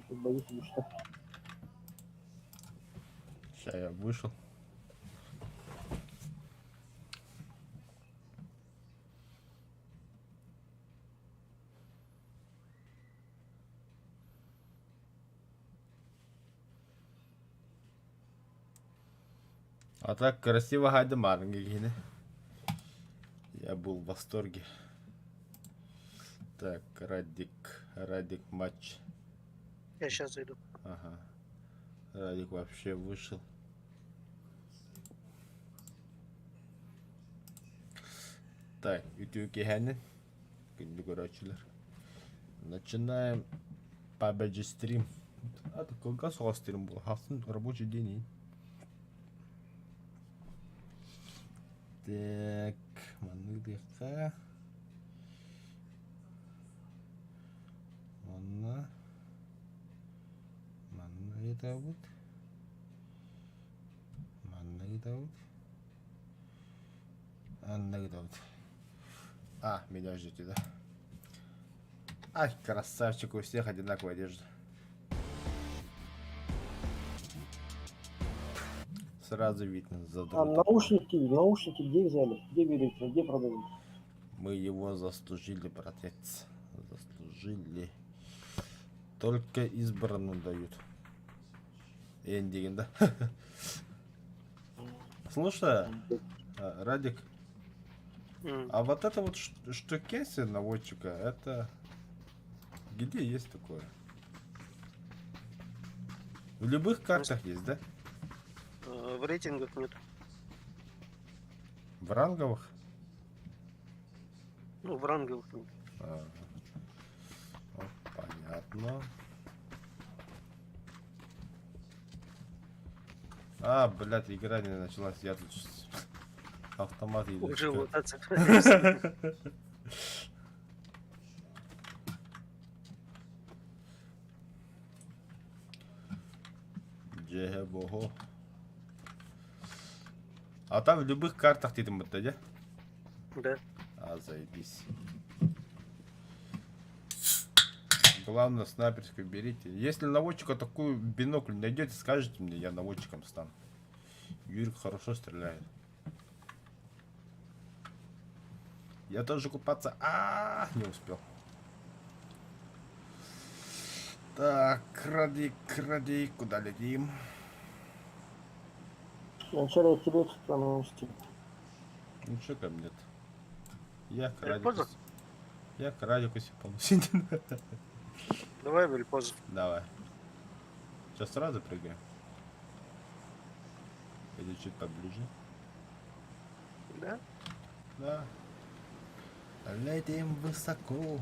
Боюсь или что? Сейчас я вышел. А так красиво гайдамарынга киһини. Я был в восторге. Так, Радик, Радик матч. Я сейчас зайду. Ага. Радик вообще вышел. Так, үтүө киэһэни күндү көрөөччүлэр. Начинаем PUBG стрим. А такой соҕус стрим был. Хасан рабочий день. Так, маннык диэххэ. Манна манна ыытабыт. Манна ыытабыт. Анна ыытабыт. А, меня ждете, да? Ай, красавчик, у всех одинаковая одежда. Сразу видно А задрот. наушники, наушники где взяли? Где берете? Где продают? Мы его заслужили, братец. Заслужили. Только избранным дают. Эндигин, да? Слушай, Радик, а вот это вот штукенция наводчика, это где есть такое? В любых картах есть, да? В рейтингах нет. В ранговых? Ну, в ранговых нет. А, ну, понятно. А, блядь, игра не началась. Я тут автомат еду. Уже лутаться. Дьэ, бого. А там в любых картах ты там да? Да. А, заебись. Главное, снайперскую берите. Если наводчика такую бинокль найдете, скажите мне, я наводчиком стану. Юрик хорошо стреляет. Я тоже купаться. А, не успел. Так, кради, кради, куда летим? Вначале тебе что Ну что ко мне Я к Эль Радику. Позо? Я к Радику Сипану. Давай в Эль Позо. Давай. Сейчас сразу прыгаем. Или чуть поближе. Да? Да. Летим высоко.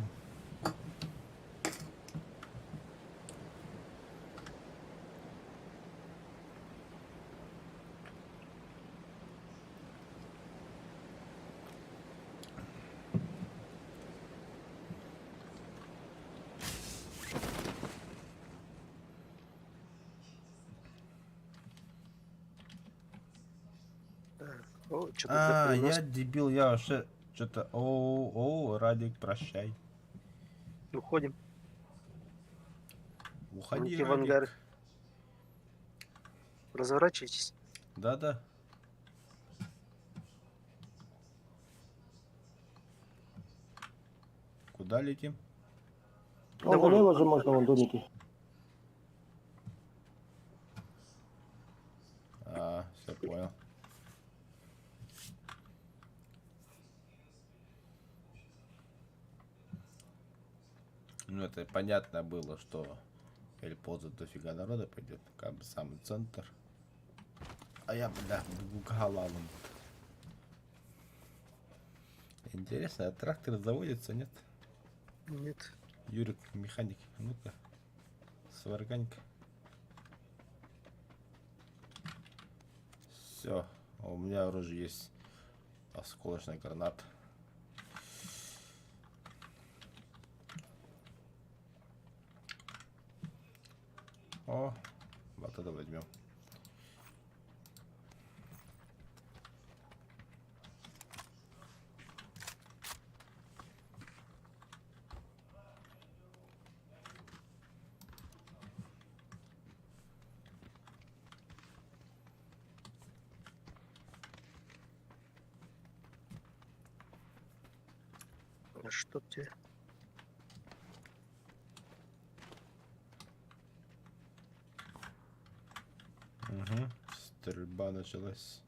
Так. О, что-то А, я дебил, я вообще что-то... О, о, Радик, прощай. Уходим. Уходи, Идти в Радик. ангар. Разворачивайтесь. Да-да. Куда летим? Да Вон вон. налево же можно, вон домики. А, все понял. Ну, это понятно было, что Эль Позо дофига народа пойдет, как бы самый центр. А я, бля, галалом. Интересно, а трактор заводится, нет? Нет. Юрик, механик, ну-ка, сварганька. Все, у меня оружие есть. Осколочная граната. О, вот это возьмем. Да чтоб тебе. Угу. Стрельба началась.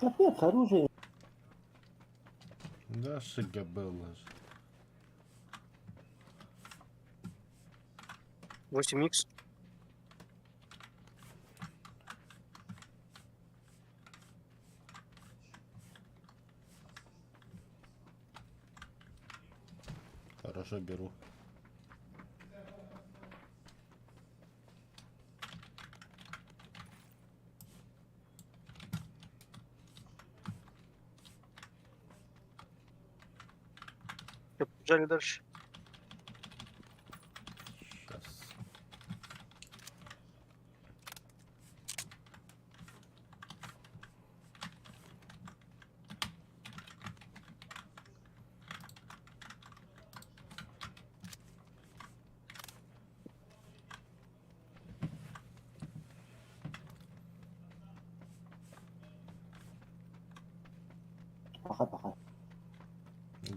Капец, оружие. Да, шигабелла же. 8х. Хорошо, беру. Побежали дальше. Сейчас. Паха, паха.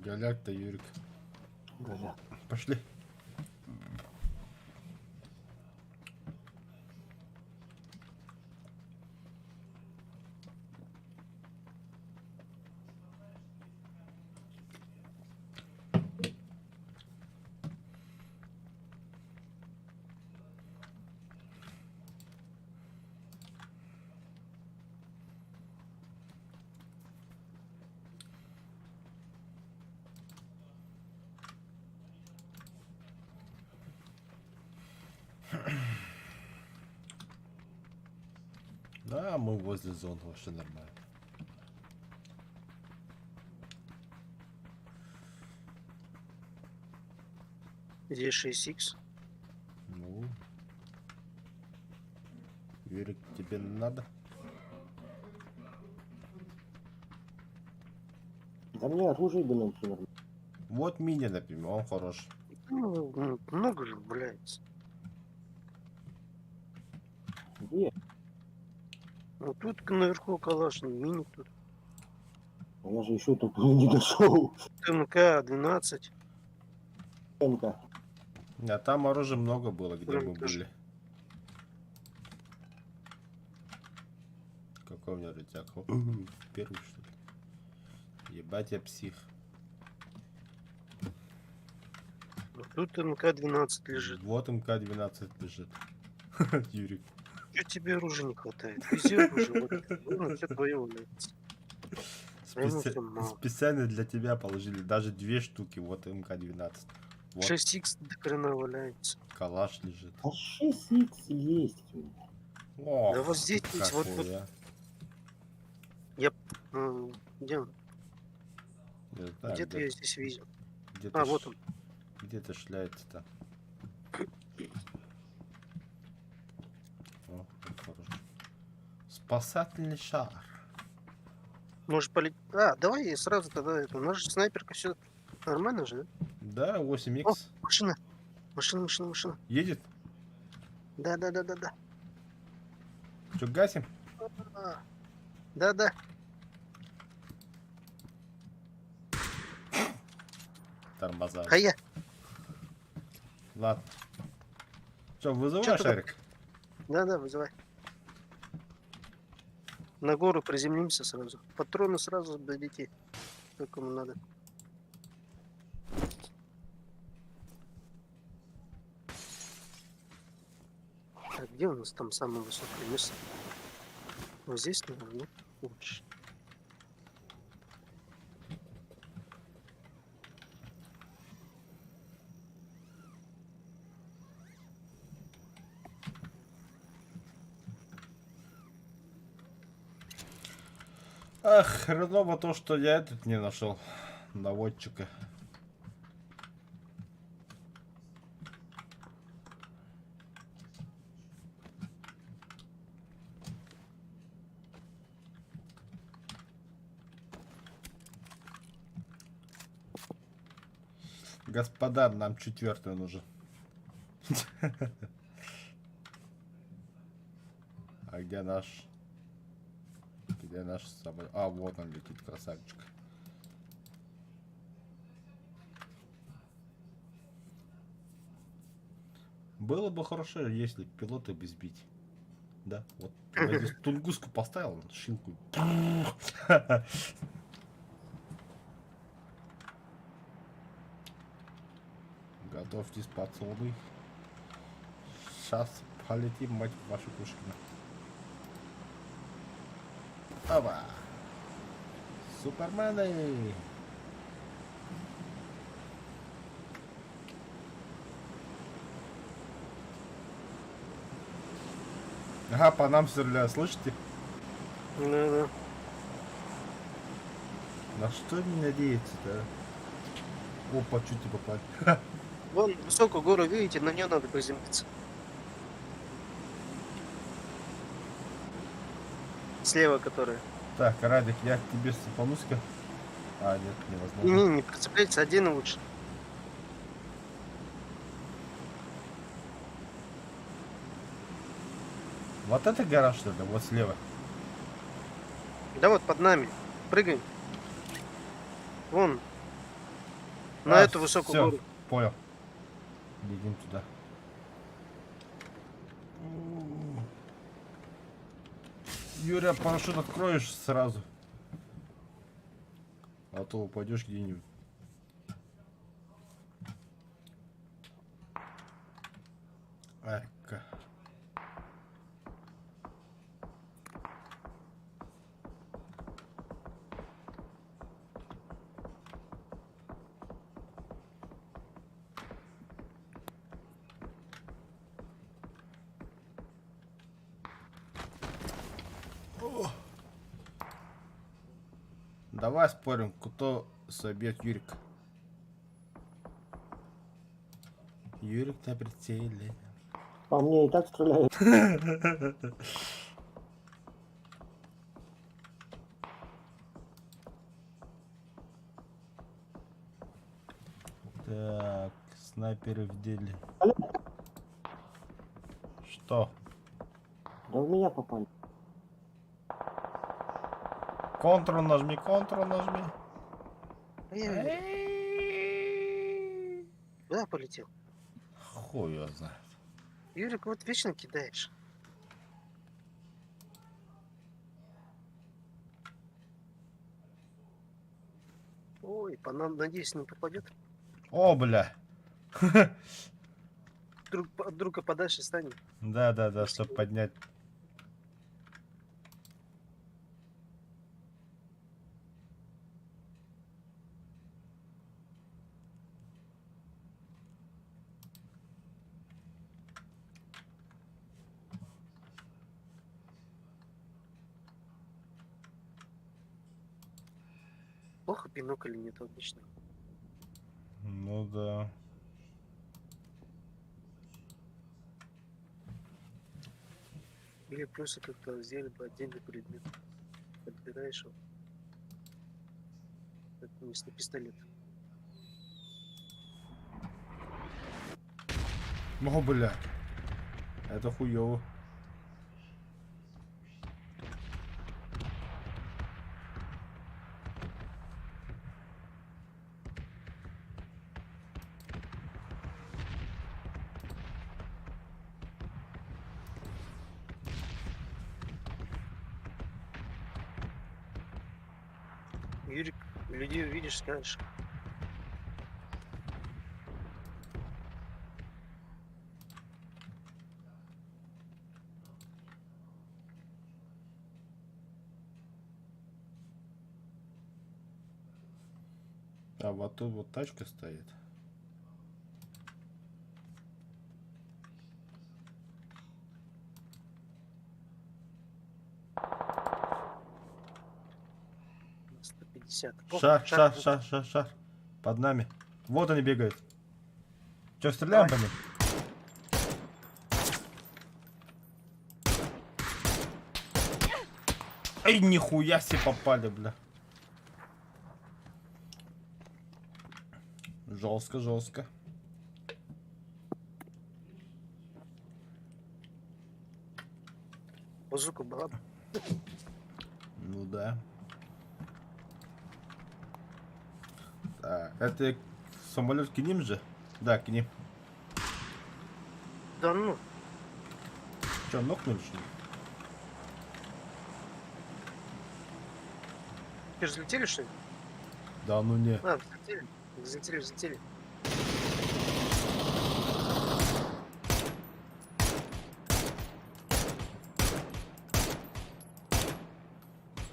Голяк-то, Юрик. Голяк. Пошли. Да, мы возле зоны, вообще нормально. Здесь 6х. Ну. Юрик, тебе надо? Да мне оружие бы найти нормально. Вот мини, например, он хорош. Ну, много же, блядь. Где? Ну тут наверху калаш, мини тут. А Я же еще тут не дошел. МК 12. МК. А там оружия много было, где Прям мы тоже. были. Какой у меня рюкзак? О, первый, что ли? Ебать, я псих. Ну, Тут МК 12 лежит. Вот МК-12 лежит. Юрик. Чё тебе оружия не хватает? Везде оружие. Вот, ну, все твое валяется. А ему всё мало. Специально для тебя положили даже две штуки. Вот МК-12. Вот 6х до хрена валяется. калаш лежит. А 6х есть у меня. Ох, Да вот здесь ты ведь вот- какой, вот. а. Где он? Не знаю, Где-то я здесь видел. где-то А, вот он. Где-то шляется-то. О, как хорошо. Спасательный шар. Может полететь. А, давай я сразу тогда это. У нас же снайперка все нормально же, да? Да, 8х. О! Машина. Машина, машина, машина. Едет? Да, да, да, да, да. Че, гасим? А, Да, да. Тормоза. А я. Ладно. Че, вызывай Чё ты там? шарик? Да, да, вызывай. На гору приземлимся сразу. Патроны сразу дадите. Сколько кому надо. Так, где у нас там самое высокое место? Вот здесь, наверное, нет? Лучше. Ах, хреново то, что я этот не нашел. Наводчика. Господа, нам четвертый нужен. А где наш? Где наш самолет? А, вот он летит, красавчик. Было бы хорошо, если пилота бы сбить. Да, вот. Я здесь тунгуску поставил, шилку. Готовьтесь, пацаны. Сейчас полетим, мать вашу Пушкина. Опа! Супермены! Ага, по нам стреляют, слышите? Да-да. На что они надеются-то? а? Опа, чуть не попали. Вон высокую гору видите, на нее надо приземлиться. Слева которая. Так, Радик, я к тебе сыпанусь-ка. А, нет, невозможно. Не, не прицепляйтесь, один лучше. Вот это гора, что ли? Вот слева. Да вот под нами. Прыгай. Вон. На А, эту высокую всё, гору. Понял. Бегим туда. Юрия, парашют откроешь сразу. А то упадешь где-нибудь. Эка. Давай спорим, кто собьет Юрик. Юрик на прицеле. По мне и так стреляют. Так, снайперы в деле. Алло. Что? Да в меня попали. Ctrl нажми, Ctrl нажми. Эй, Куда полетел? Хуй его знает. Юрик, вот вечно кидаешь. Ой, по нам, надеюсь, не попадет. О, бля. Друг, от друга подальше станем. Да-да-да, чтобы поднять. Плохо бинокль нет обычно. Ну да. Или плюсы как-то сделали бы отдельный предмет. Подбираешь его. Как вместо пистолета. О, бля. Это хуёво. Юрик, людей увидишь, скажешь. А вот тут вот тачка стоит. 50. О, Шар, шар, вот. шар, шар, шар. Под нами. Вот они бегают. Че, стреляем по Давай. ним? Эй, нихуя себе попали, бля. Жестко, жестко. Базука была бы. Ну да. Так, это самолет к ним же? Да, к ним. Да ну, Че, нокнули, что ли? ты же взлетели, что ли? Да ну не. А, взлетели. Взлетели, взлетели.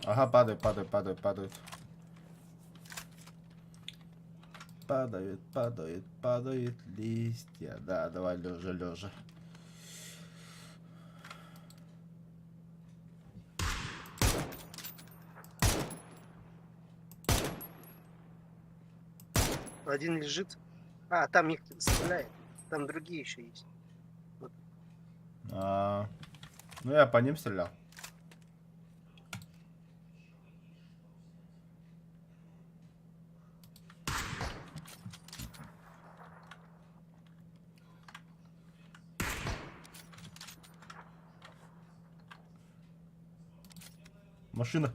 Ага, падают, падают, падают, падают. Падают, падают, падают листья. Да, давай лежа, лежа. Один лежит. А, там их стреляет. Там другие еще есть. А, ну я по ним стрелял. Машина.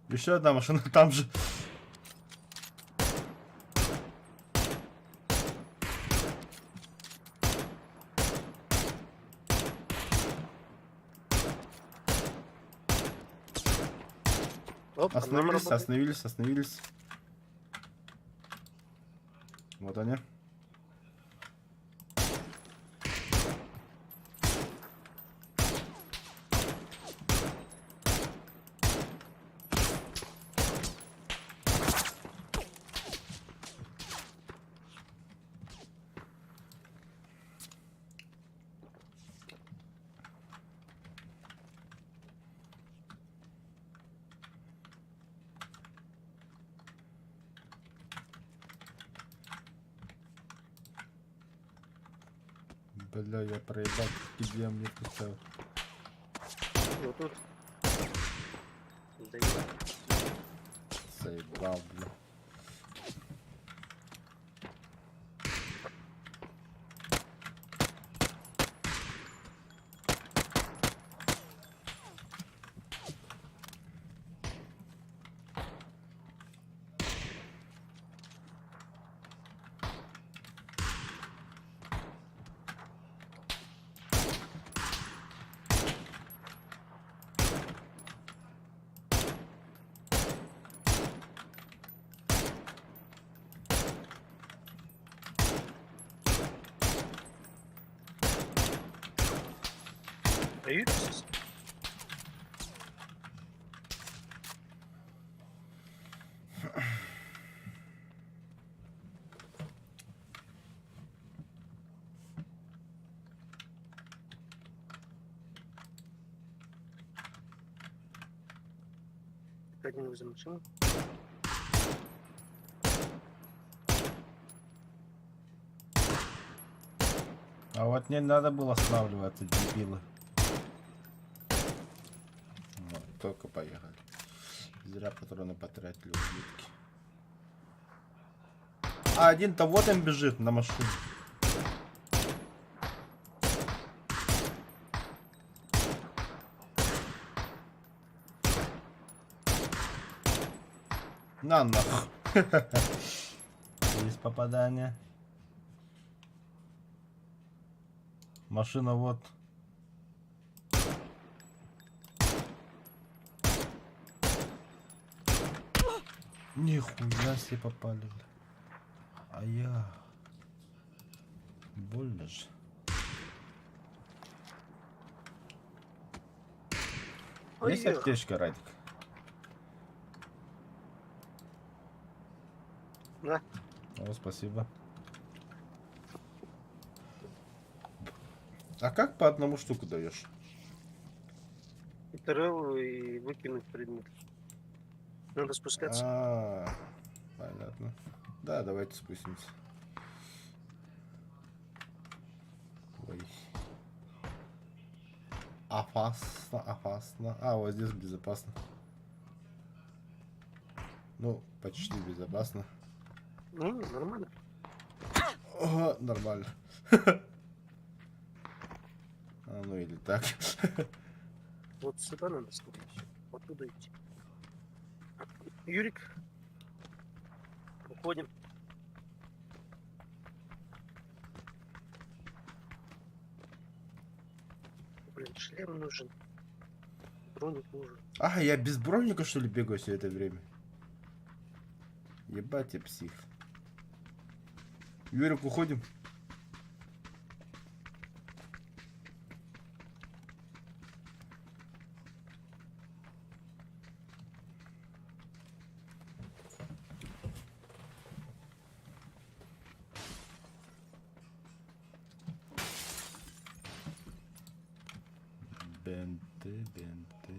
Еще одна машина там же. Оп, а нам Остановились, работает. остановились, остановились. Вот они. Бля, я проебал, где мне поставил. Вот тут. Да не. Заебал, бля. Дают? Один возле машины. А вот не надо было останавливаться, дебилы. Вот, только поехали. Зря патроны потратили, ублюдки. А один-то вот он бежит на машине. На нах. Есть попадание. Машина вот. Нихуя себе попали. бля. А я... Больно же. Есть Ой, аптечка, Радик? Да. О, спасибо. А как по одному штуку даешь? ТРЛ и выкинуть предмет. Надо спускаться. А, понятно. Да, давайте спустимся. Ой. Опасно, опасно. А, вот здесь безопасно. Ну, почти безопасно. Ну, нормально. О, нормально. А, ну или так. Вот сюда надо смотреть. Оттуда идти. Юрик. Уходим. Блин, шлем нужен. Броник нужен. А, я без броника, что ли, бегаю все это время? Ебать я псих. Юрик, уходим. Бенты, бенты.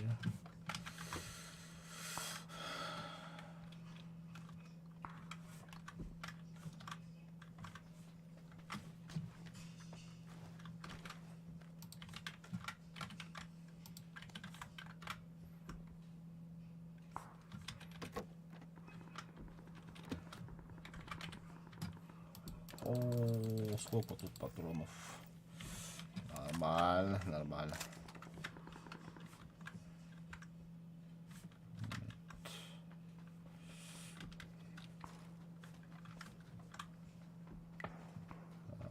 О, сколько тут патронов. Нормально, нормально.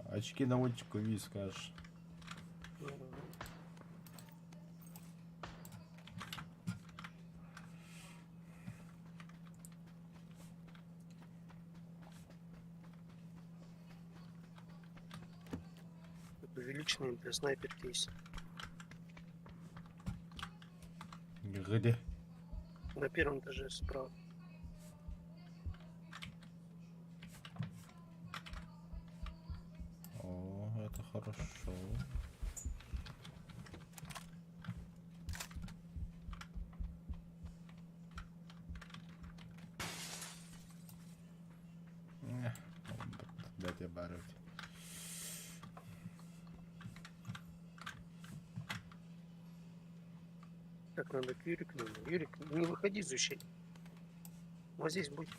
Очки на оттику ви скажешь. Тут увеличенный для снайперки есть. Где? На первом этаже справа. О, это хорошо. Эх, Дайте барыть. Так, надо к Юрику. надо. Юрик, не выходи из ущелья. Вот здесь будь.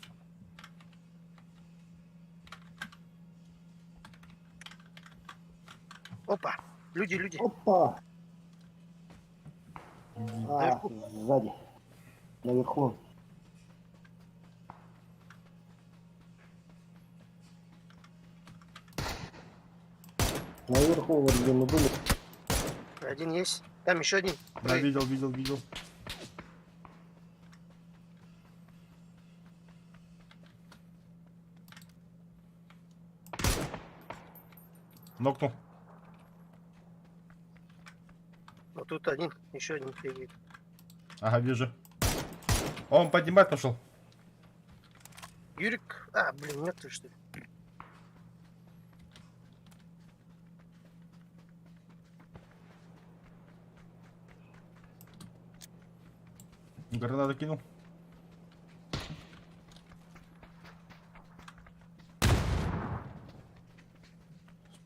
Опа! Люди, люди. Опа! А, Наверху. сзади. Наверху. Наверху, вот где мы были. Один есть. Там еще один. Да, Ой, видел, видел, видел. Нокнул. Вот тут один. Еще один бегает. Ага, вижу. Он поднимать пошел. Юрик. А, блин, мертвый что ли? Гранату кинул.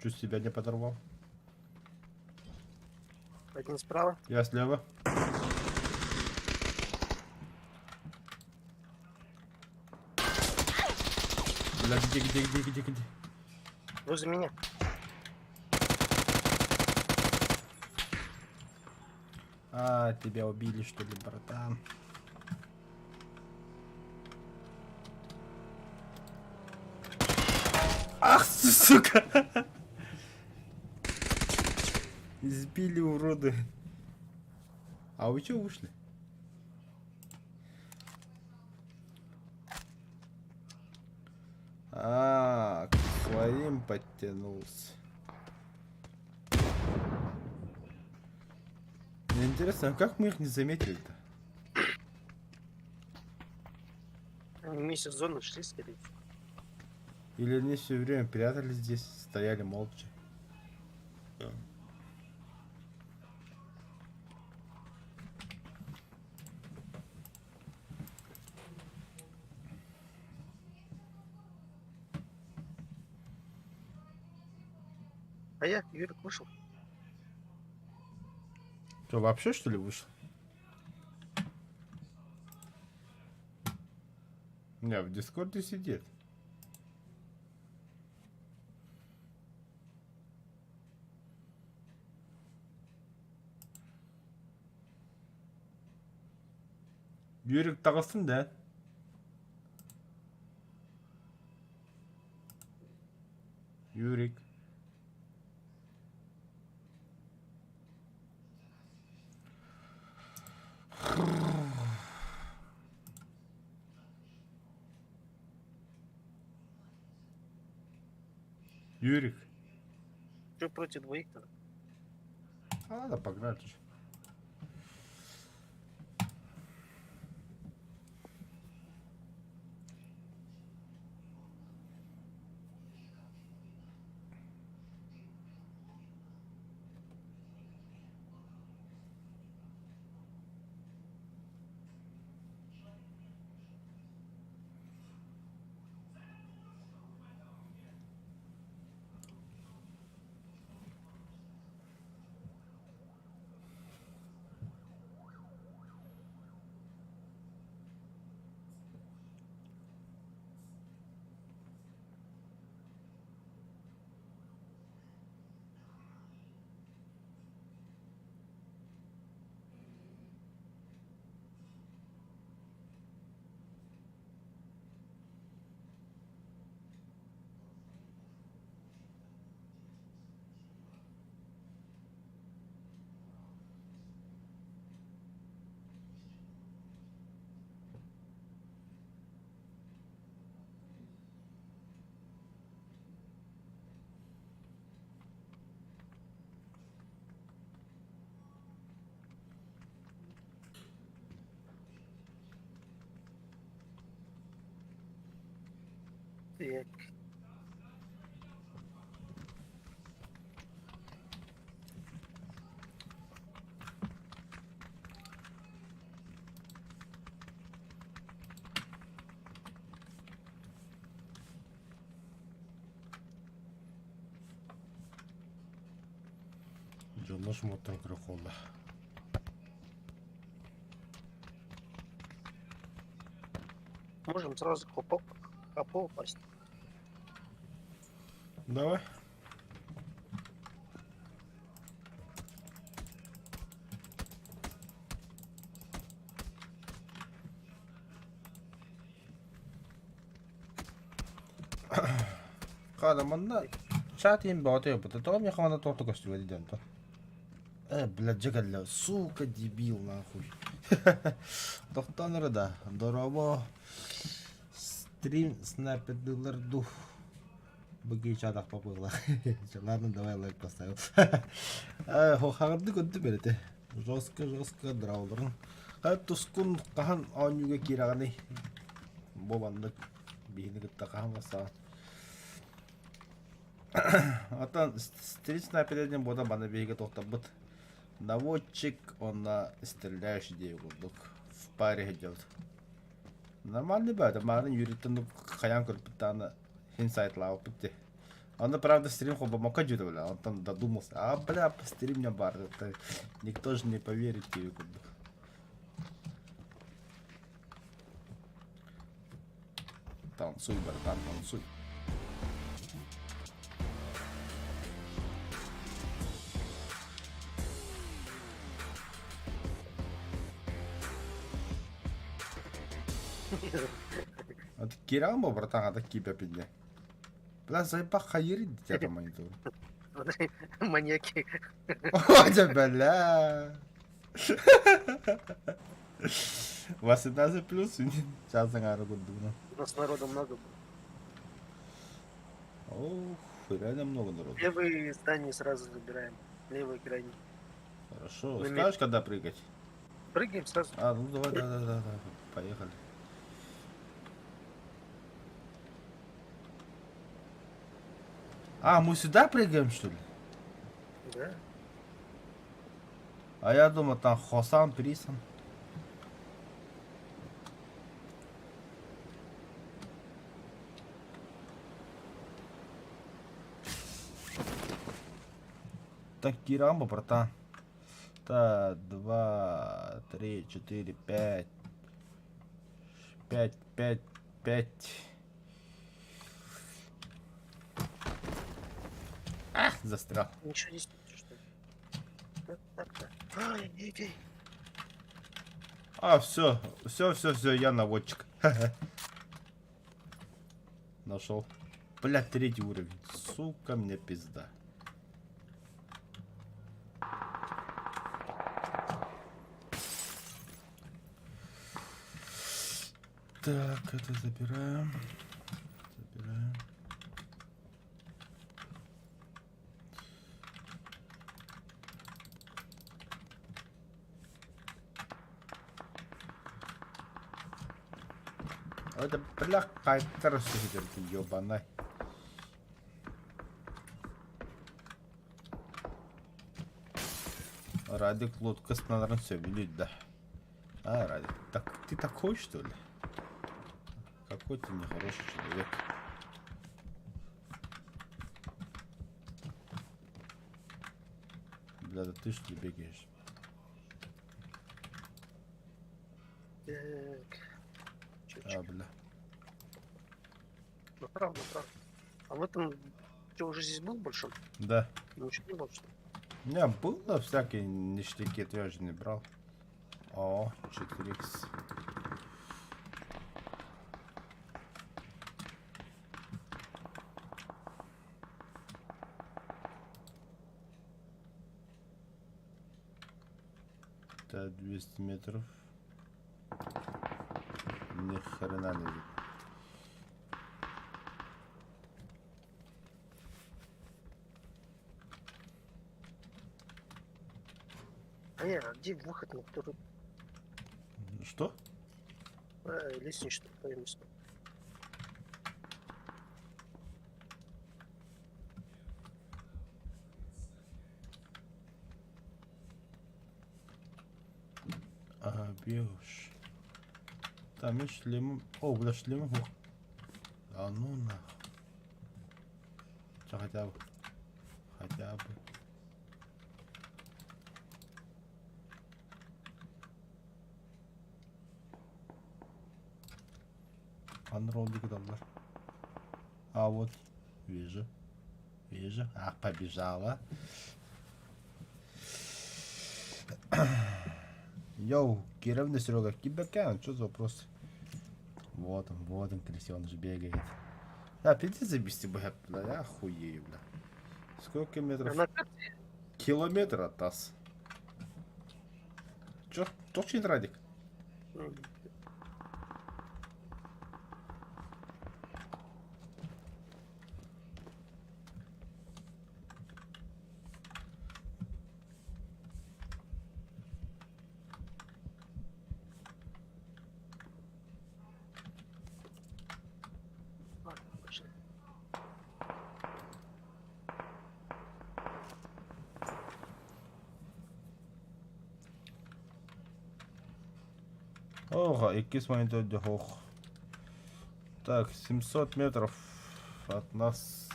Чуть себя не подорвал. Один справа. Я слева. Бля, где, где, где, где, где? Возле меня. А, тебя убили, что ли, братан? Ах, сука! Избили уроды. А вы чё вышли? А, к своим подтянулся. Интересно, а как мы их не заметили-то? Они вместе в зону шли, скорее всего. Или они все время прятались здесь, стояли молча? А я, Юрик, вышел. Что, вообще что ли вышел? Не, в Дискорде сидит. Юрик таҕыстын да? Юрик. Юрик. Что против двоих-то? А ладно, погнали. чё. Так. Дьонно шмоттан көрө холла. Можем сразу хопо, хопо упасть. Давай. Хада манна чат им баҕата быта тоҕо миэхэ манна туох да көстүбэт диэн то. Э, блядь, дьэ кэллэ. Сука, дебил, нахуй. Тохтоон эрэ да. Дорообо. Стрим снайпердыылар ду. Быгыы чаадах попыылах. Ладно, давай лайк поставил. Хаҕырды көрдүм эрэтэ. Жестко, жестко драуларын. Хай тускун хаһан оонньууга киирэҕиний? Бу маннык биһини кытта хаһан бассаҕын? Оттон стрит снайпер диэн буота баны биһиги тохторбут. Наводчик уонна стреляющий диэби курдук в паре сылдьабыт. Нормальный баата, маарын Юриттан хайаан көрбүт даҕаны инсайтлаабыппыт дии. Аны правда стрим холбомокко дьүтэ бля, онтон додумался, а бля, стрим не бар, это никто же не поверит тебе курдук. Танцуй, братан, танцуй. А ты киран бо, братан, а ты кипя пидне. Бля, заебах хайыр дитя монитор. Смотри, маньяки. О, бля. 18 плюс, сейчас аҥаара курдугуна. У нас народа много было. Ох, реально много народу. Левые здания сразу забираем. Левые крайние. Хорошо. На Скажешь, когда прыгать? Прыгаем сразу. А, ну давай, да, да, да, да. Поехали. А, мы сюда прыгаем, что ли? Да. А я думал, там Хосан, Присан. Так, Кирамбо, братан. Так, два, три, четыре, пять. Пять, пять, пять. А, застрял. Ничего не смотришь, что ли? Так, так, так. Ай, иди. А, все, все, все, все, я наводчик. Нашел. Блядь, третий уровень. Сука, мне пизда. Так, это забираем. Забираем. Это бля, кайтар ты ёбаный. Радик лодка с наверное, все да. А, Радик, так ты такой, что ли? Какой ты нехороший человек. Бля, да ты что ли бегаешь? Так. А, бля. Направо, направо. А в этом... Ты уже здесь был большим? Да. Ну, ничего не было, что ли? У меня было всякие ништяки, я же не брал. О, 4х. Так, 200 метров. Ни хрена не видно. А не, а где выход на второй Что? лестничный появился? А, бегаешь. Там и шлем. О, бля, шлем. А ну нахуй. Чё, хотя бы. Хотя бы. Анролик доллар. А вот, вижу. Вижу. Ах, побежала. Йоу, Кировна Серега, Киберкан, что за вопрос? Вот он, крысёныш бегает. Да, пиздец забести, бля, бля, я охуею, бля. Сколько метров? А на карте Километр от нас. Чё, точно Радик? Ладно, пошли. Ого, иккис монитор хох. Так, 700 метров от нас.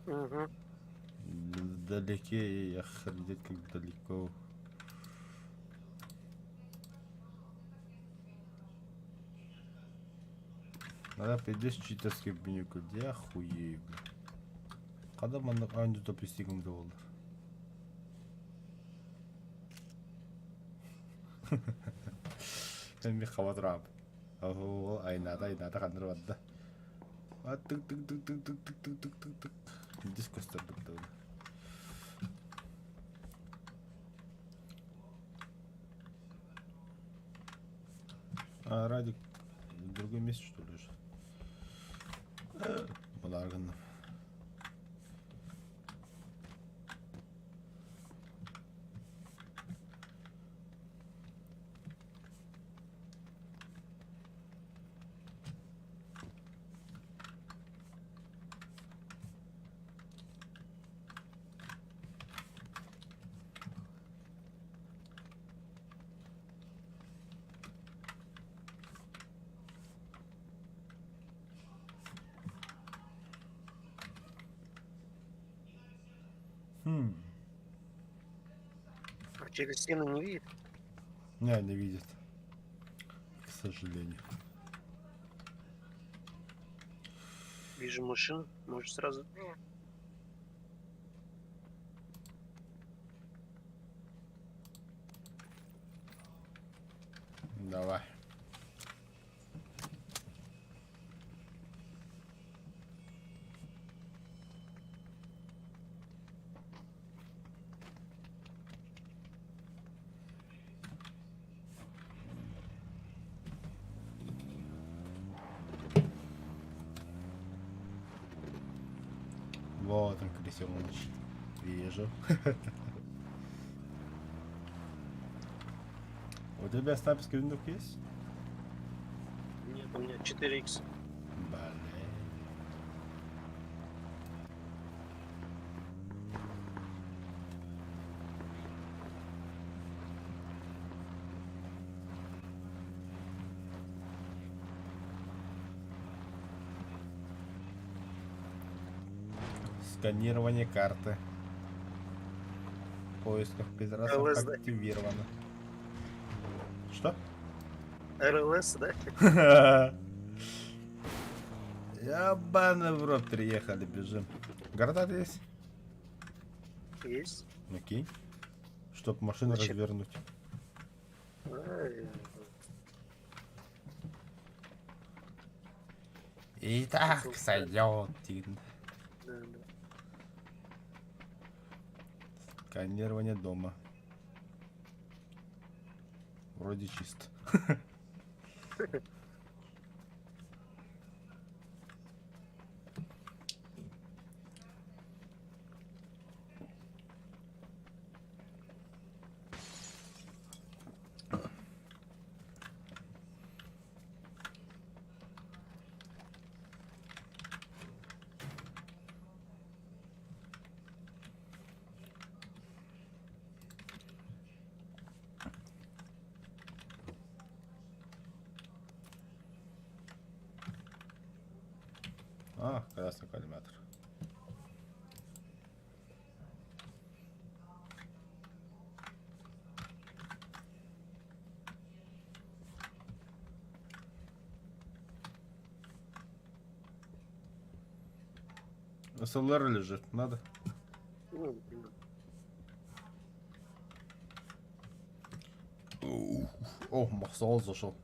Угу. Вдалеке, охренеть как далеко. Надо пойдешь читерский бинюк, где охуею, бля. Когда маннык аанньуу допустим доллар. Эми хаватрап. Ого, айната, айната ханнар барда. А тык тык тык тык тык тык тык тык тык тык. Диско стар А, Радик в другом месте, что ли, уже? Баларган. Через стену не видит? Не, не видит. К сожалению. Вижу машину, может сразу... Давай. Вот он, крысёныш. Вижу. У тебя снайперская винтовка есть? Нет, у меня 4х. Блин. Сканирование карты. В поисках пидорасов ЛСД. активировано. Что? РЛС, да? Ебаный в рот, приехали, бежим. Города есть? Есть. Окей. Чтоб машину Зачем? развернуть. Ай, И так сойдет. да, да. Сканирование дома. Вроде чисто. А, красный коллиматор. СЛР лежит, надо. Ну, ну, О, Махсол зашел.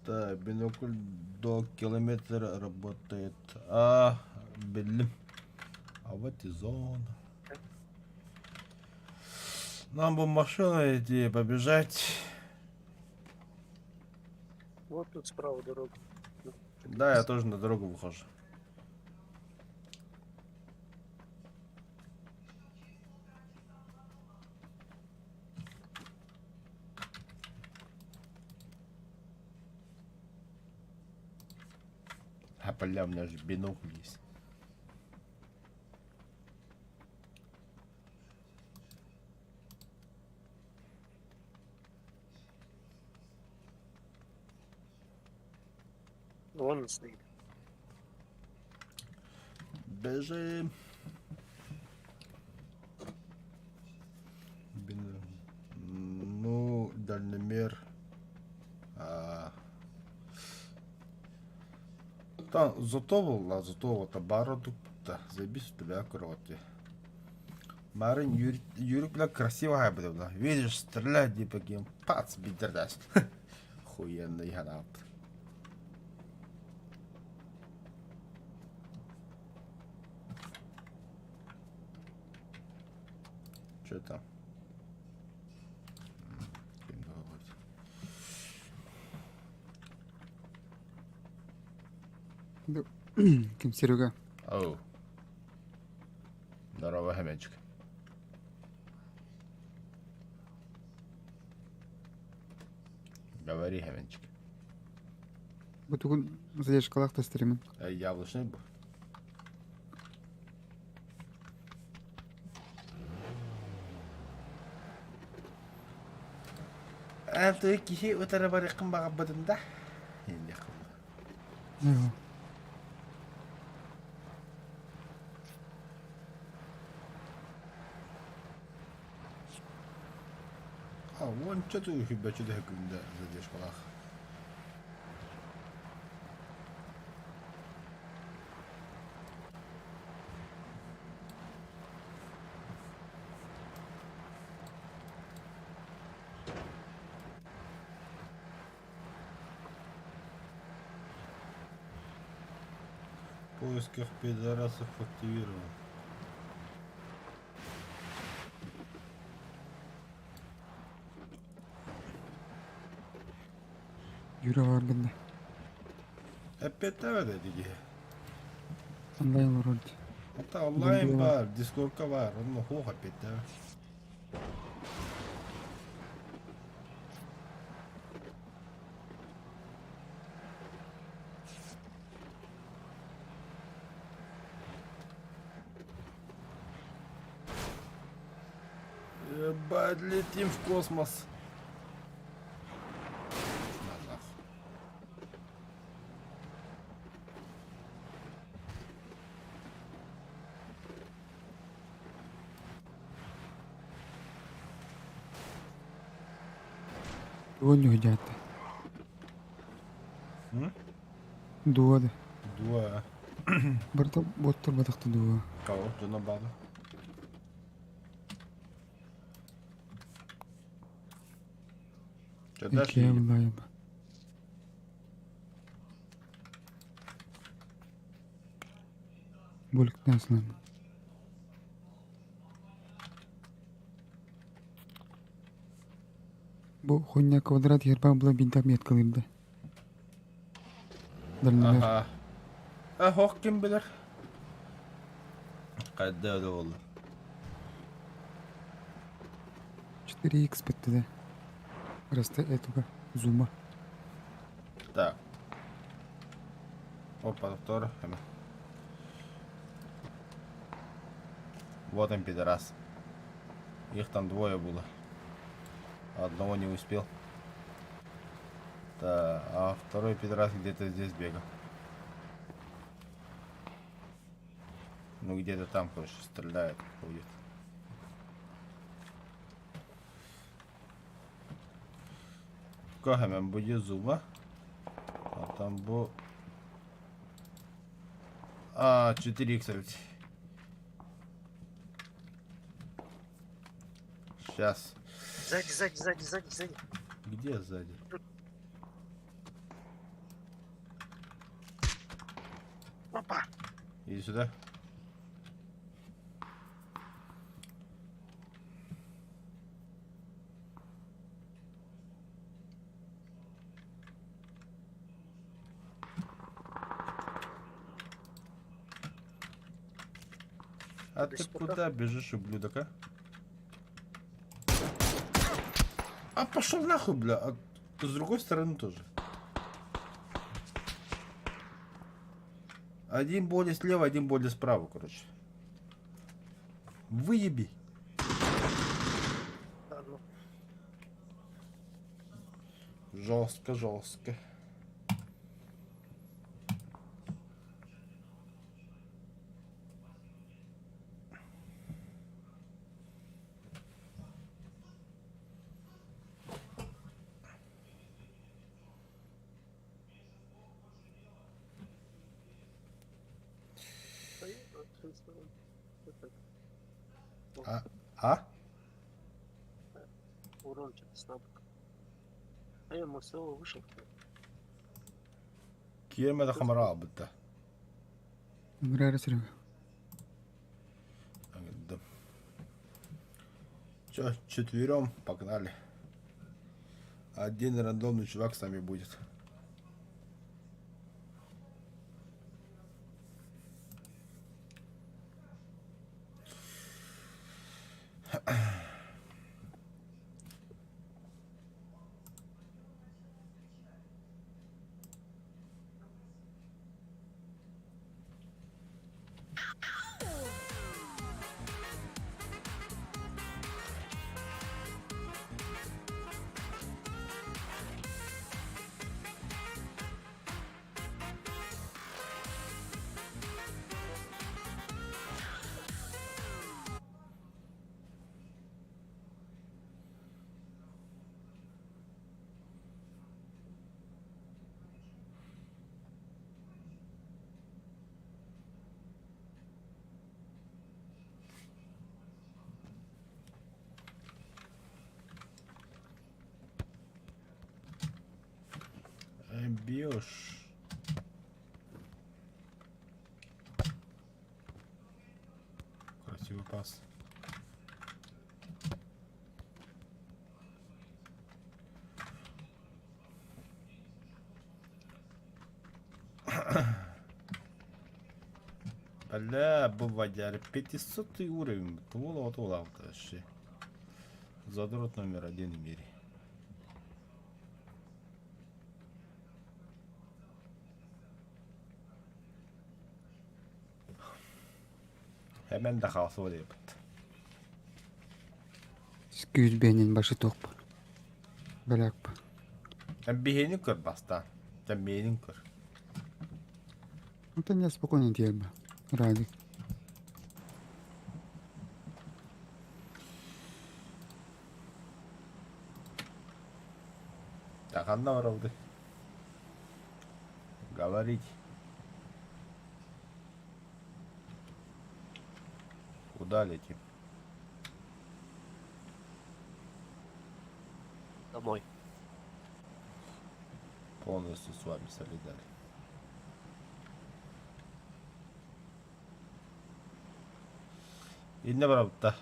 Так, бинокль до километра работает. А, блин. А вот и зона. Нам бы машину идти побежать. Вот тут справа дорога. Ну, Да, я тоже на дорогу выхожу. А, бля, у меня же бинокль есть. Вон он стоит. Бежим. Бин- Ну, дальномер. А... Та, зато була, зато табара тупта. Заебись у тебя кроти. Марин Юрик, Юрик, бля, красивая, бля, бля. Видишь, стрелять, типа, гем, пац, бидердаш. Хуенный гранат. Че там? Кем говорит? Ким Серега. Оу. Здорово, хомячик. Говори, хомячик. Бу тугун задержкалаах стримин. Эй, яблочный был. Антый киһи утары барыаххын баҕарбытым да. Уонча сүүрбэччэ да секунда задержкалаах. В поисках пидорасов активирован. Юра баар гынна. Эппиэттээбэт этиги. Онлайн олорор дии. Ата онлайн баар, дискордка баар, онно хуох эппиэттээбэт. Ебать, летим в космос. На нахуй. Дуо ньуһдьаатта. М? Дуо да. Дуо. Барыта буоттар батахта дуо. Кого? Дьоно баада. Чё, дашь Иккиэ ей? буллаайба. Бөлүктэн сылан. Бу хуйня квадрат герба была бинтах меткалыырда. Дальномер. Аха. А хох ким билэр? Хайда да буолла. 4х беттэ Расте этого зума. Так. Опа, втор. Вот он, пидорас. Их там двое было. Одного не успел. Да, а второй пидорас где-то здесь бегал. Ну где-то там, короче, стреляет, ходит. Hemen bu зуба. А там бу... А, 4х Сейчас. Сзади, сзади, сзади, сзади, сзади. Где сзади? Опа! Иди сюда. А До ты сих пор куда бежишь, ублюдок, а? А пошел нахуй, бля. А с другой стороны тоже. Один более слева, один более справа, короче. Выеби. Да, ну. Жестко, жестко. А? А? Урон что-то слабо. А я Марсело вышел. Киэмэ хамара бытта. Ыҥырар Серега. Да. Чё, четвером погнали. Один рандомный чувак с нами будет. Даешь. Красивый пас. Бля, бу водяр 500 уровень. Туола туола вообще. Задрот номер один в мире. Hemen да хаалсыба диэбит. Күүс биэнин башы туох Бэлэк. Биһиэнин көр бастаан. Миэнин көр. Это не спокойно диэбэ. Радик. Так, ханна барабыт? Говорить. Куда летим? Домой. Полностью с вами солидарен. Иннэ барабыт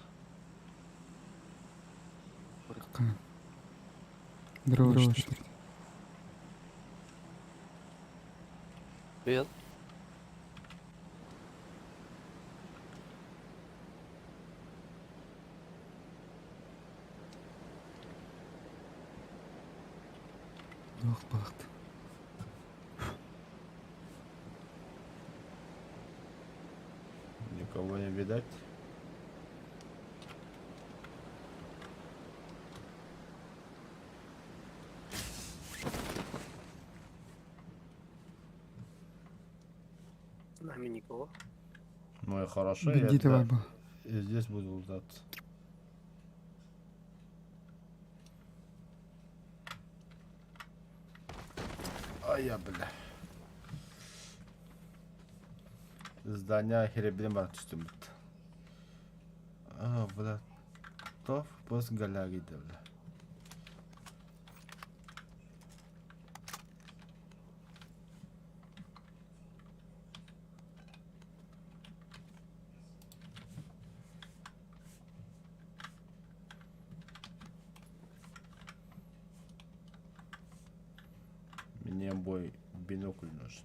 Здорово, четыре. Привет. Ох, бахт. Никого не видать. С нами никого. Ну и хорошо, я Бандиты тогда был. и здесь буду лутаться. А я, бля. Здание херебрин бар түстүм бит. А, бля. Тоф пос галяги да, бля. Мне бой бинокль нужен.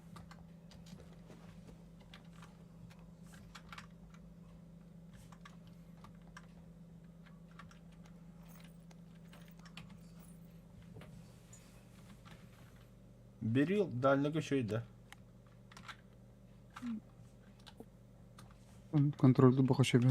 Берил дальнего еще и да. Контроль глубоко себе.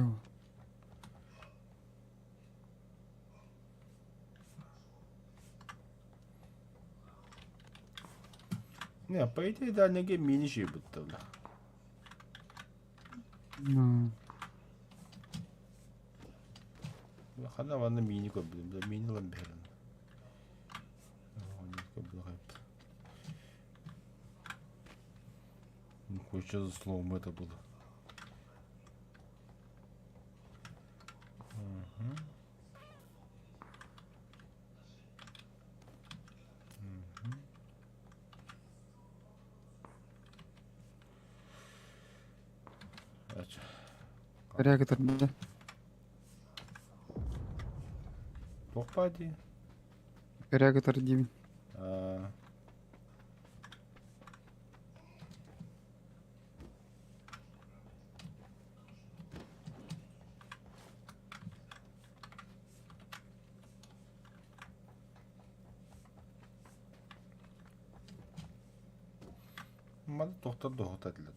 Не, по идее дальнего мини же будто, бля. Ну, Хана ванна мини көбүлүм, бля, мини ламберин. Ну, что за словом это было? Мгм. Мгм. А чё? реактор, да? Попади. Реактор 9. А. Маны тохтор доһута этилэр.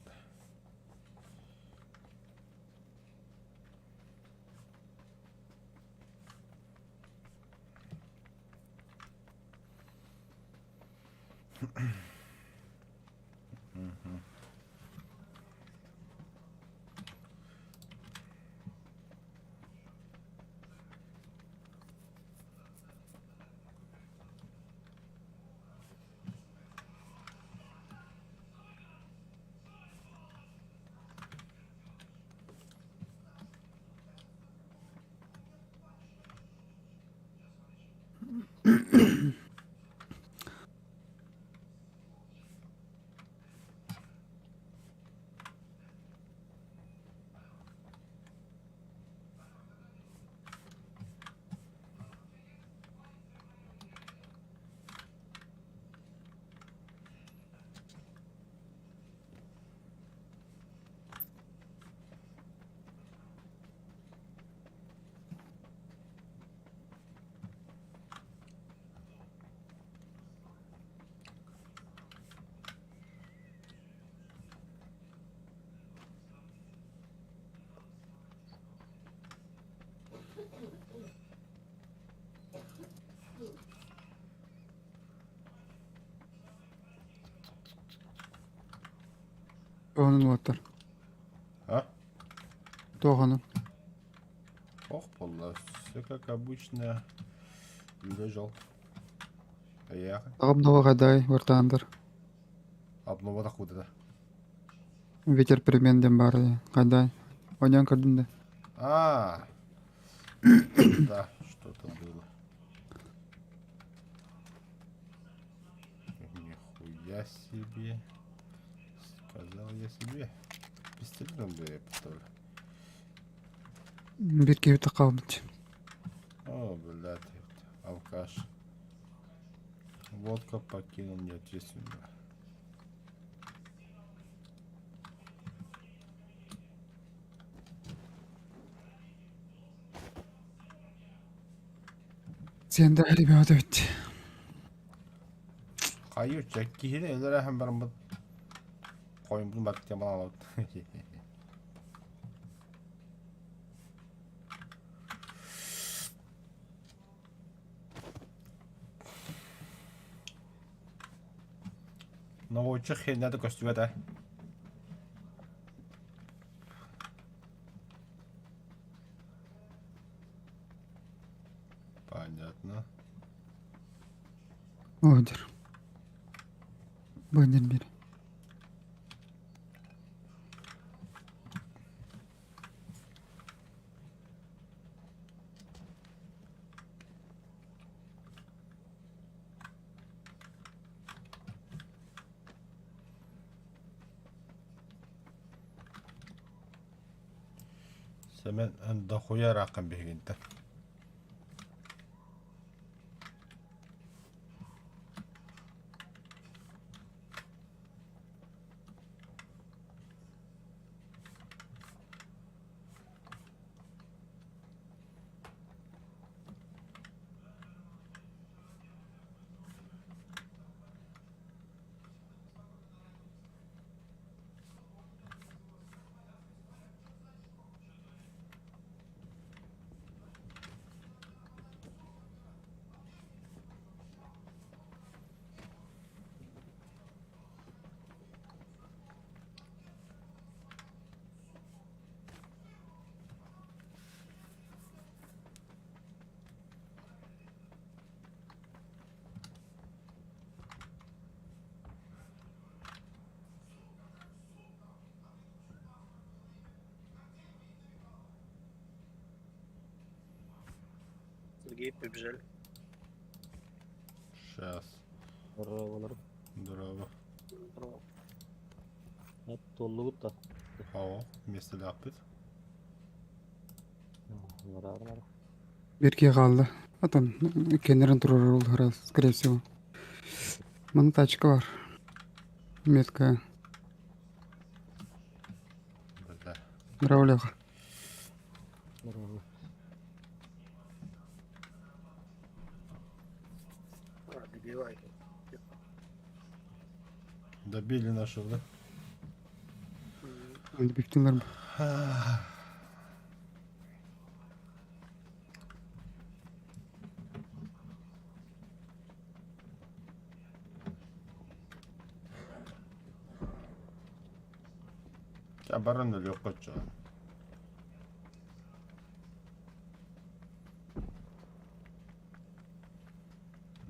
Туоһунан уолаттар. А? Туоһунан. Ох, буолла. Все как обычно. Үлэ дьол. Эйиэхэ. Аҕам хайдай вартаандар. Обнова такуда. Ветер перемен диэн баар хайдай. Оонньоон көрдүм да. А, да, что-то было. Нихуя себе. Сказал я себе. Пистолетом бы я поставлю. Биир киһи хаалбыт. О, блядь, алкаш. Водка покинул неответственно. Сен да ребята ведь. Хайы киһини өлөрөһөн бараммыт хойуммутун баттыан балаалабыт. Ноҕуоччу херня да көстүбэт ээ. Понятно. Одер. Бандер бир. Сэмэн эн дохуя ырааххын биһигинтэн. Сергей, побежали. Сейчас. Здорово, Здорово. Здорово. Толлубут да. О, вместо ляпыт. Бар. Биир киһи хаалла. Атын кэннэрин турар скорее всего. Манна тачка бар. Метка. Бля. Здорово, Здорово. А, добивай. Добили нашего, да? Өлбүттүлэр. Баран өлүөх көччө.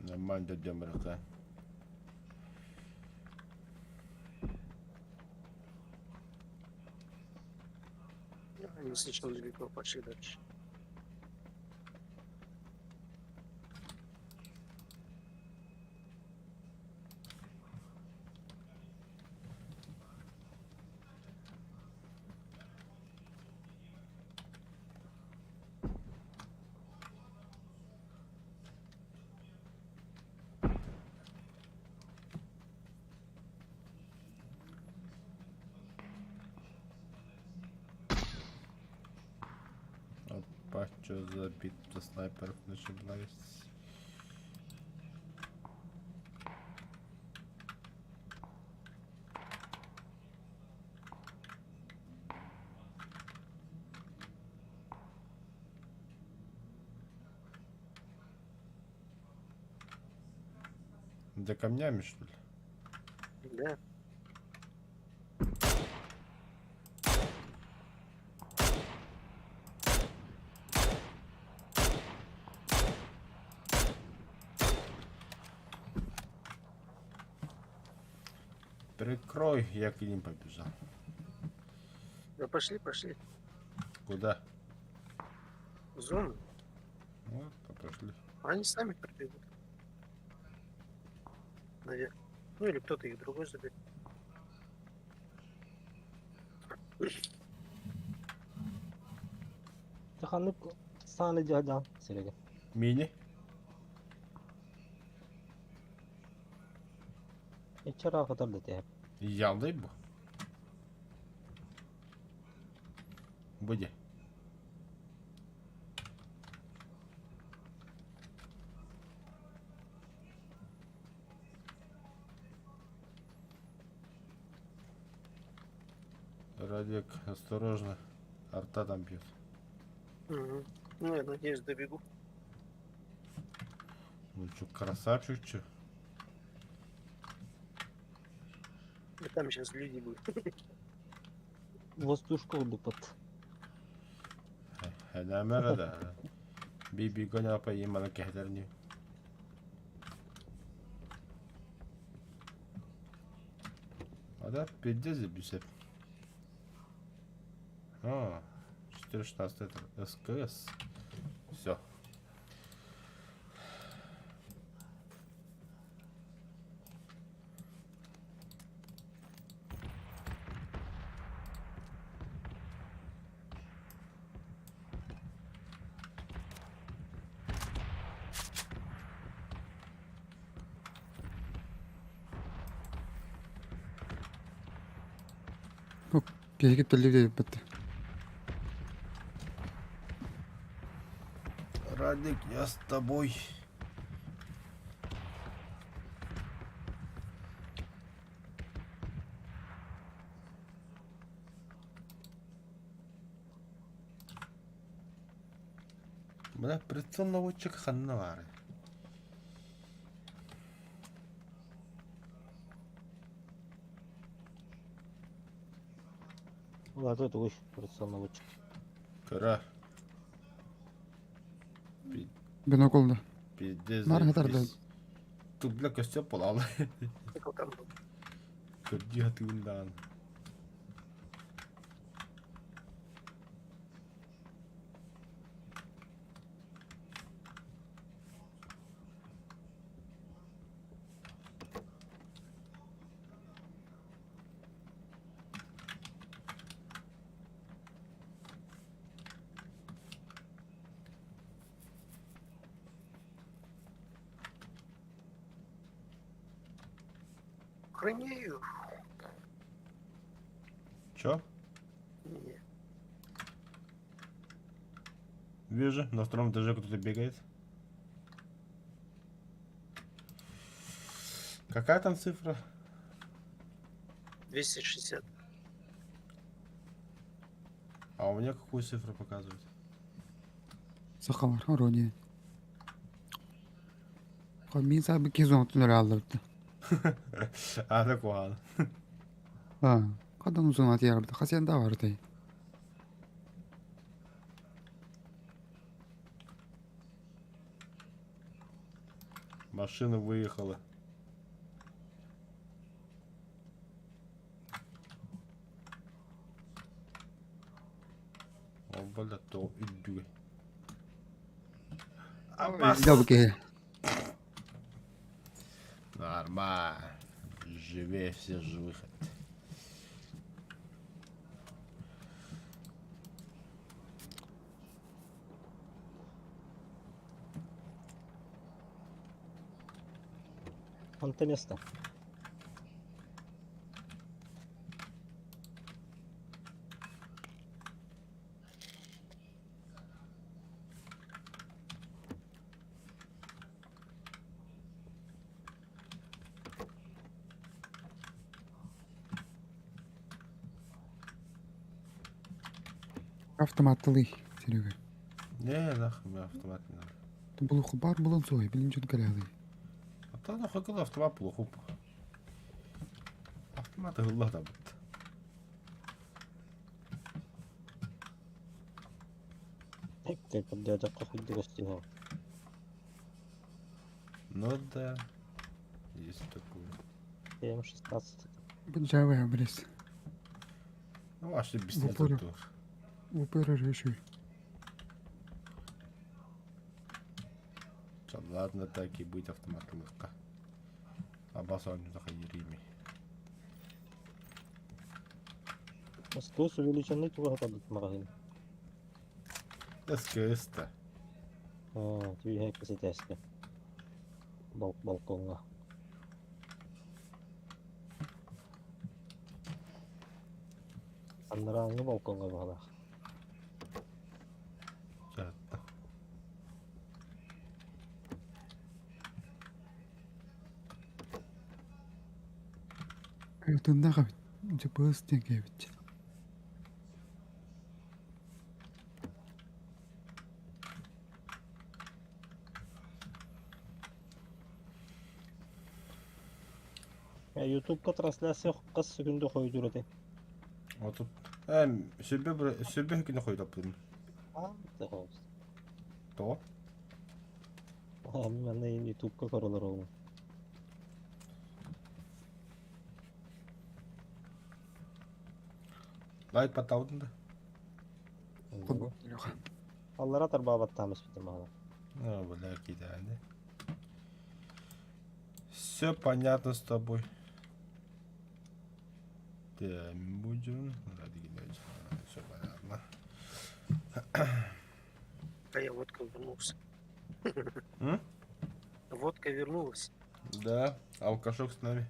Нормально дедем рыка. Они слишком далеко пошли дальше. Опа, что за битва снайперов началась? За камнями, что ли? Да. Прикрой, я к ним побежал. Да пошли, пошли. Куда? В зону. Вот, пошли. Они сами прибегут. Наверх. Ну или кто-то их другой заберет. Ханнык сааны дьаһаан Серега. Мини? Ичара хатар да тэп. Ялдай бу. Буде. Радик, осторожно. Арта там бьет. Угу. Ну, я надеюсь, добегу. Ну чё, красавчик, чё? Да там сейчас люди будут. Воздушка удупат. Хәләмәр да. Би-би гоня по имана кәһдәрни. А да, пиздец бисеп. А, 4.16 это СКС. Все. Киһи телли бит. Радик, я с тобой. Бля, прицел наводчик ханна бар. Улары тугуш прицел наводчик. Кыра. Бинокль да. Пиздец. Нар хатар да. Тут, бля, костер полал. Как там был? Көрдүү хатыгындаан. Охраняю. Чё? Не. Вижу, на втором этаже кто-то бегает. Какая там цифра? 260. А у меня какую цифру показывает? Сахалар, вроде. Мин сабы кизон түнөр алды. А, так ладно. А, кадан узун ат ярбы. Хасен да бар дай. Машина выехала. О, бля, то иду. Дабы Нормально. Живее все живых. Онто место. Автоматтылы, Серега. Не, нахуй мне автомат не надо. Булуху бар булын сой, билин чут галялы. А то нахуй когда автомат плохо. Автомат гылла да бит. Тек дядя хуйды гостига. Ну да. Есть такое. М16. Java блес. Ну, аж В упор. без В упор реши. Ладно, так и быть, автоматлыққа. Абас оонньуута хайырыымый. СКС увеличенный туга хатардыт магазин. СКС-то. А, түйе кесетеске. Бал балконга. Аннарааҥҥы балкоҥҥа баҕалаах. Жатта. Тыннаах эбит. Дьэ быыс диэн киһибит. Ютубка трансляция хас секунда хойдур этэй? Отут. Эм, сүрбэ сүрбэ күнэ хойдоппутум. То? Манна Ютубка көрөлөр оҕум. Лайк паттаудын да. Аллара тарбаабаттаамыс битим аҕала. Ну, бля, кидали. Все понятно с тобой. Так, будем. Все понятно. А я водка вернулся. М? Водка вернулась. Да, алкашок с нами.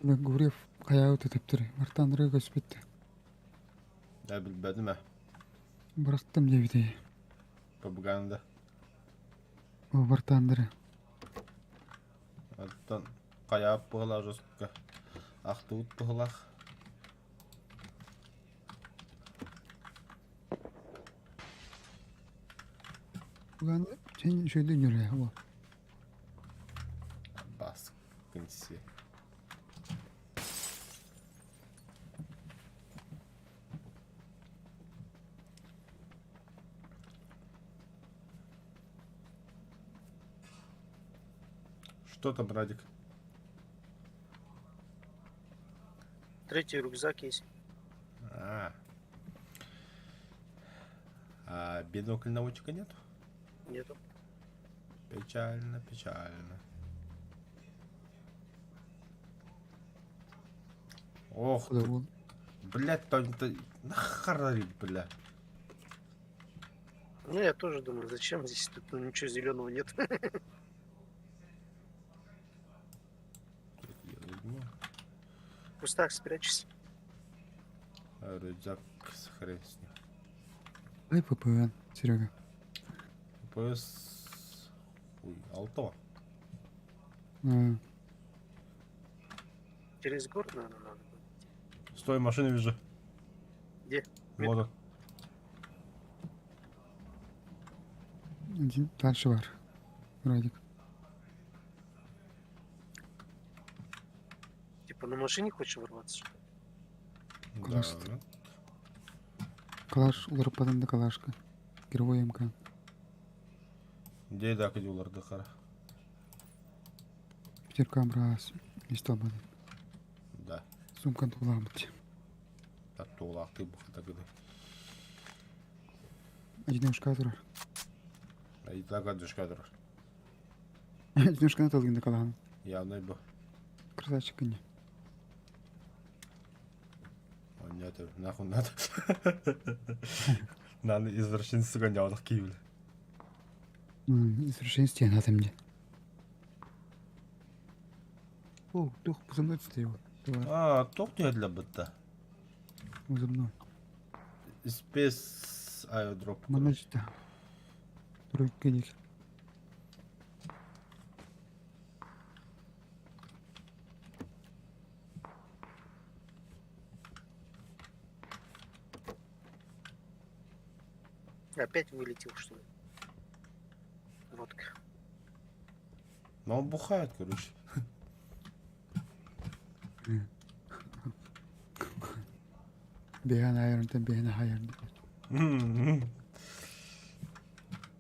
Гурьев хайаабыт этиптэр. Мартан рыга көспүт. Да, билбэтим ээ. Бырахтым диэбитэ. Пропаганда. Бартандыры. Оттон хайаап быһылаах жестко. Ахтыбыт быһылаах. Уган сен шөйдө нүрэ. Бас кынси. Что там, Радик? Третий рюкзак есть. А. А бинокль наводчика нету? Нету. Печально, печально. Ох ты, блядь, то, нахарарит, бля. Ну, я тоже думаю, зачем здесь тут ничего зеленого нет. В кустах спрячься. Рюкзак с хрен с ним. Ай ППН, Серега. ПС... Ой, алто. А, Через город, наверное, надо будет. Стой, машину вижу. Где? Вот он. Один дальше бар. Радик. Типа на машине хочешь ворваться? что ли? Класс. Да. Калаш, уларпадан да калашка. Герой МК. Где да, уларды қара? Пятерка брас. Исталбады. Да. Сумка туламыт. Так туолаахтыы бухата гыды. Одиночка турар. Айта кадышка турар. Одиночка наталгында калахан. Явный бу. Красавчик не. Он нет, нахуй надо. Надо извращенцы сука не киевли. Извращенцы надо мне. О, тух, за мной стоял. А, тох не для быта. За мной. Спец аэродроп. Манажда. Тройка них. Опять вылетел, что ли? Водка. Но он бухает, короче. Бэйэн айрын, бэйэн хайрын.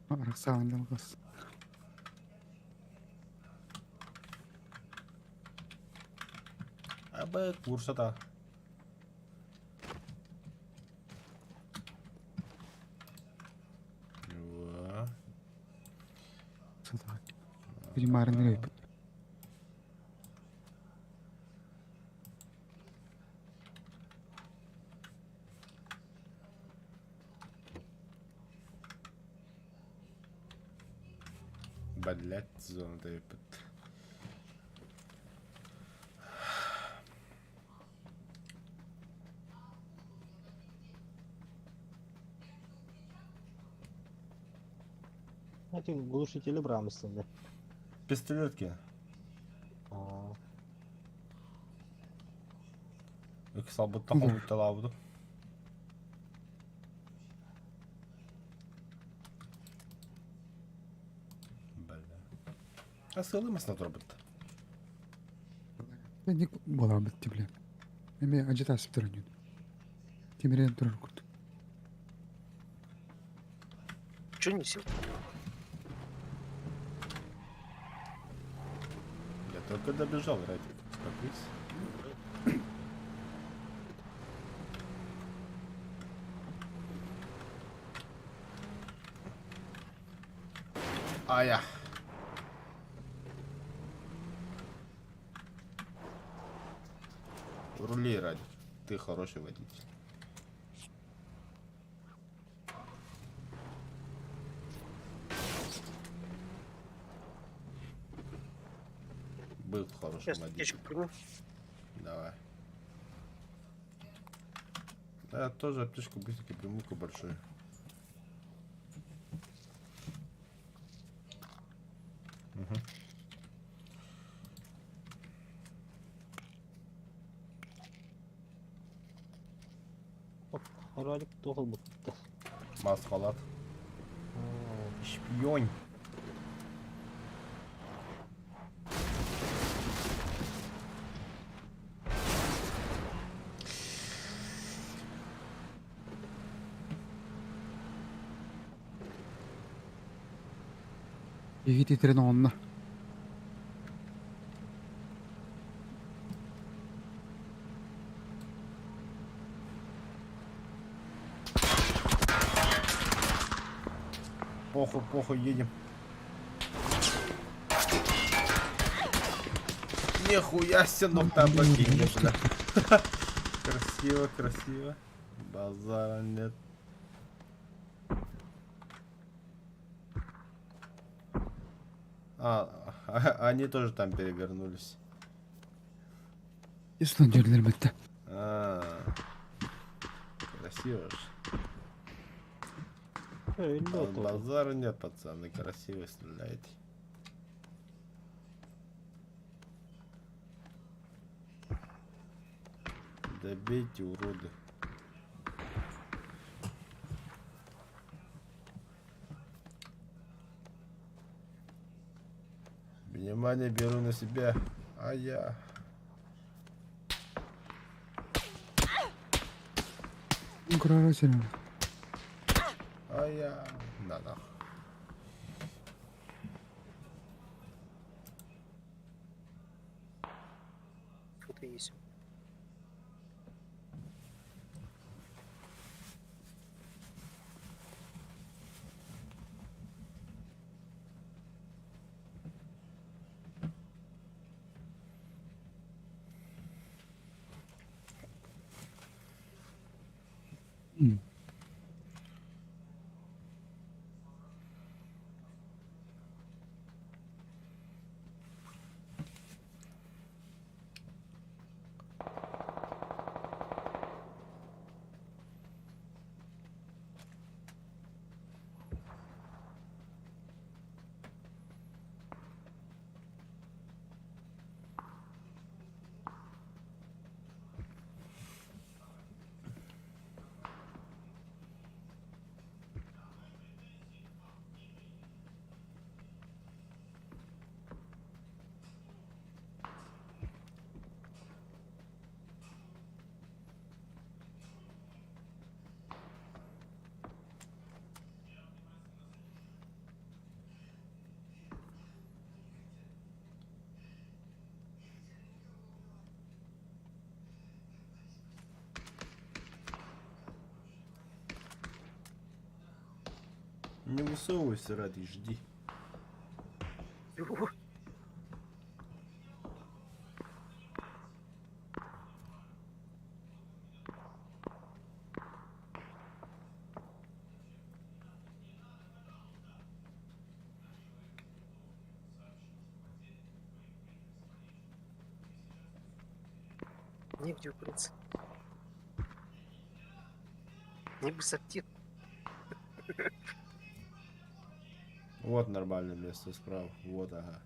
Арахсаан дьалҕас. Абы курсата. Примарный опыт. Блять, зона опыт. Эти глушители брамсы, да. Пистолетки. А, Ыксалбытта хомуйталаабытым. Бля. А сылымасына турбут. Не буолар бит бля. Эми ажытасып туран. Тимирен турар курдук. Че не сел? Я только добежал, Радик. Успокойся. А я. Рули, Радик. Ты хороший водитель. Был хорошим Сейчас водителем. аптечку приму. Давай. Да, я тоже аптечку быстренько приму-ка большую. Угу. Радик тоғыл бұтты. Масхалат. Шпион. Игит итерен онна. Похуй, похуй, едем. Нихуя себе, ну там покинешь, бля. Красиво, красиво. Базара нет. А, они тоже там перевернулись. Ислан жерлер битти. А, красиво же. Базара нет, пацаны, красиво стреляете. Добейте, уроды. Внимание беру на себя. А я... А я... На нахуй. Что-то есть. Не высовывайся, ради, жди. Чего? Негде укрыться. Не бы сортир. Вот нормальное место справа. Вот, ага.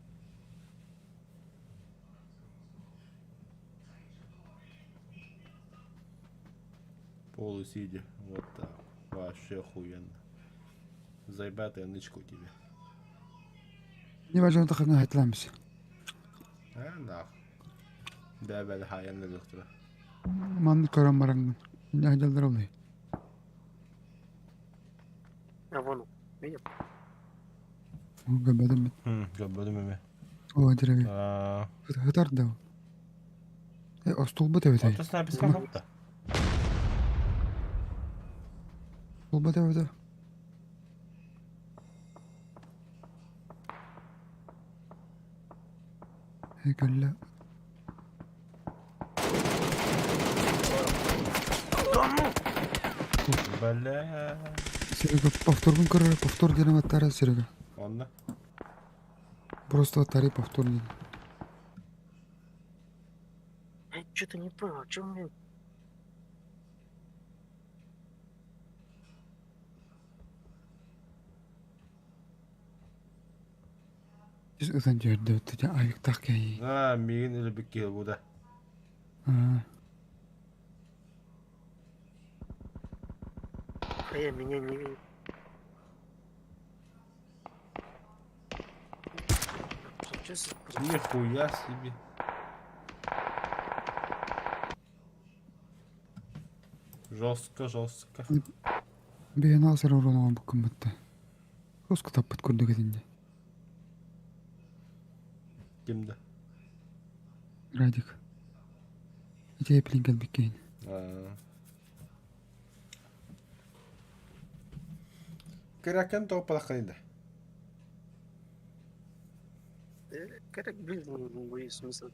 Полусидя. Вот так. Вообще охуенно. Заебатая нычка у тебя. Не важно, тахана хатламс. А, нах. Да, бля, хайан доктора. Манны көрөн бараҥҥын. Дьаллар олай. А вон он. Видел? Көрбөтүм. Көрбөтүм эмэ. О, деревья. Аа. Хытар да. Э, остолбут эбит. Ото снайперская хопта. Остолбут эбит. Э, кэллэ. Да ну! Бля. Серега, повторгун көрөр, повтор диэн аттара Серега. Онно. Просто аттары повтор диэн. Я что-то не понял, а чем мне... Ис ытан дьөрдө тя авиктах кэй. Аа, миигин өлбүт киһи буда. Аа. А я меня не видит. Чё за Нихуя себе. Жестко, жестко. Бэйэн аасар урунаҕа буккуммутта. Руску таппыт курдук этинде. Ким да? Радик. Ити эплин кэлбиккин. Кыракен тоҕо палахханый да? Как блин, ну, смысл.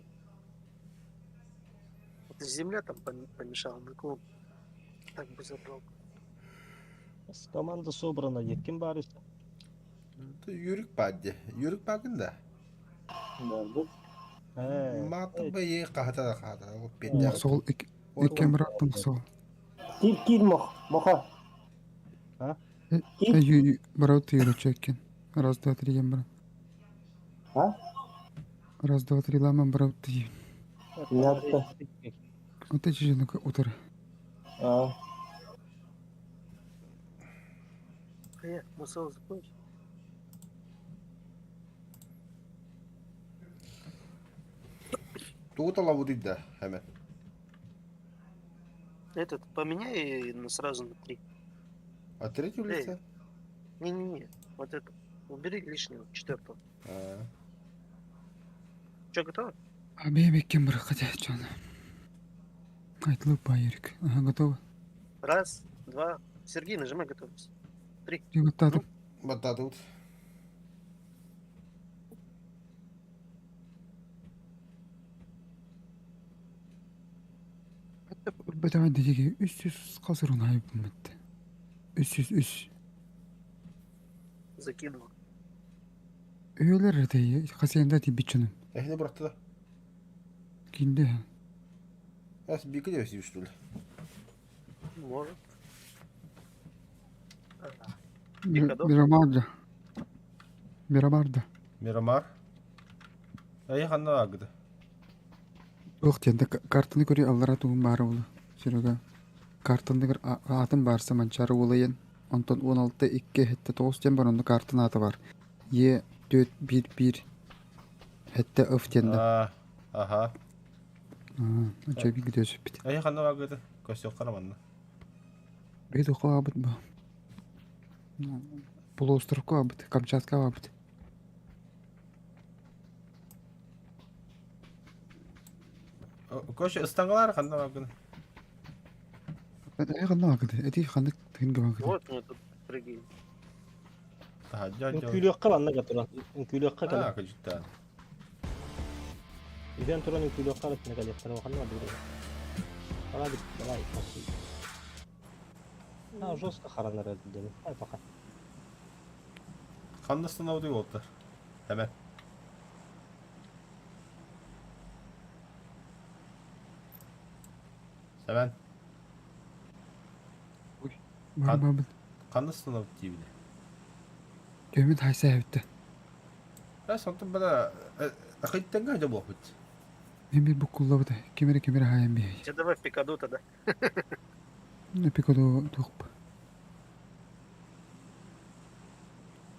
Вот земля там помешала, наклон. Так бы забрал. Команда собрана, ким баар Юрик баар Юрик баагын да? Да, Маата бэйэ хаһата да хаһата. Ол Сол икки быраттым сол. Кир кир мох, моха. А? Э, брат юрочекин. Раз, два, три, я брат. А? Раз, два, три, лама, брат, ты. Нятта. Вот эти же утро. А. Э, мусор закончил. Тугу талабытый да, эмэ. Этот, поменяй на сразу на три. А третий улица? Не-не-не, вот это. Убери лишнего, четвертого. А. Че, готово? А бэйбэ кем бір хотя чон. Айтлы байырик. Ага, готово. Раз, два. Сергей, нажимай готовность. Три. Вот так. Вот так вот. Бэтэмэн диги 300 қазыр оны айып бітті. 303. Закинул. Өйлер де хасенда ти бичүнүм. Эхне бырахты да. Кинде. Ас бики деп что ли? Может. Мирамарда. Мирамарда. Мирамар. Ай ханна агды. Ох, тенде картаны көрі аллара тугун бары болу. Серега. Картаны атын барса манчары олайын. Онтон 16 2 хетте 9 тен бар, онда картын аты бар. Е 4 1 1 хетте ыф тенде. Аха. Ача би гидес бит. Ай ханна агды. Көсөк караманна. Бейді қуабыт ба. Полуостров қуабыт, Камчатка қуабыт. Көш ыстаңгалар ханна агды. Эй ханна агды. Эти ханны тыгын гыбан Вот мы тут прыгаем. Таһырдьа дьон. Үҥкүүлүөххэ манна туран. Үҥкүүлүөххэ кэлэ. Аа, кыдьыктаан. Үһүөн туран үҥкүүлүөххэ эрэ кэлиэхтэрэ ханна бардылар. Давай, давай, пошли. А, жестко харанар эрдэ. Ай, пока. Ханна остановый уолтар? Hemen. Seven. Бар бабын. Ханна остановый диибин? Төмүт хайса эбитте. Э, сонтон бара акыттанга да буолбут. Мен bir буккуллабыта. Кимере кимере хайан бии. Я давай в пикаду тогда. Пикодо туох.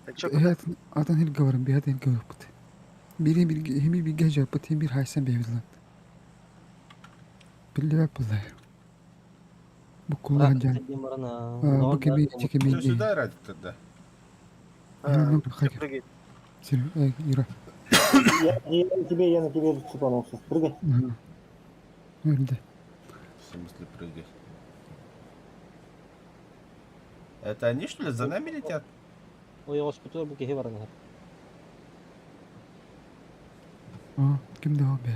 А чё, куда? Атын хилге баран биһат хилге барбыт. Бири бирге хими бирге жаппыт хим бир хайсан бэбилан. Биллибэт буллай. Буккуллаан жан. Бу кими чекеми. Все сюда ради тогда. А, Ну, всё, хай. прыгай. Юра. Я, я на тебе, я на тебе цепанулся. Прыгай. Өлдө. В смысле прыгай. Это они что ли за нами летят? Ой, госпитал бу киһи баран иһэр. Аа, ким да бэ.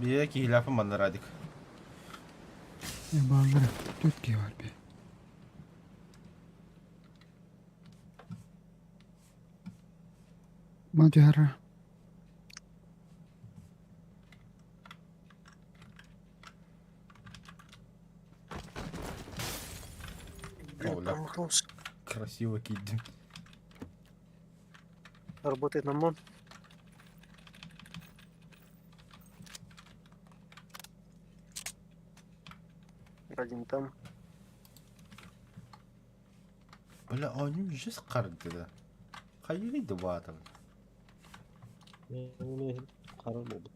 Бие киһилээхпин манна Радик. Бааллара төрт киһи бар бе. Мадяра. Блин, О, бля. промахнулся. Красиво кидин. Работает на мон. Один там. Бля, а они уже скарды да. Хайри два там. Харар буолбут.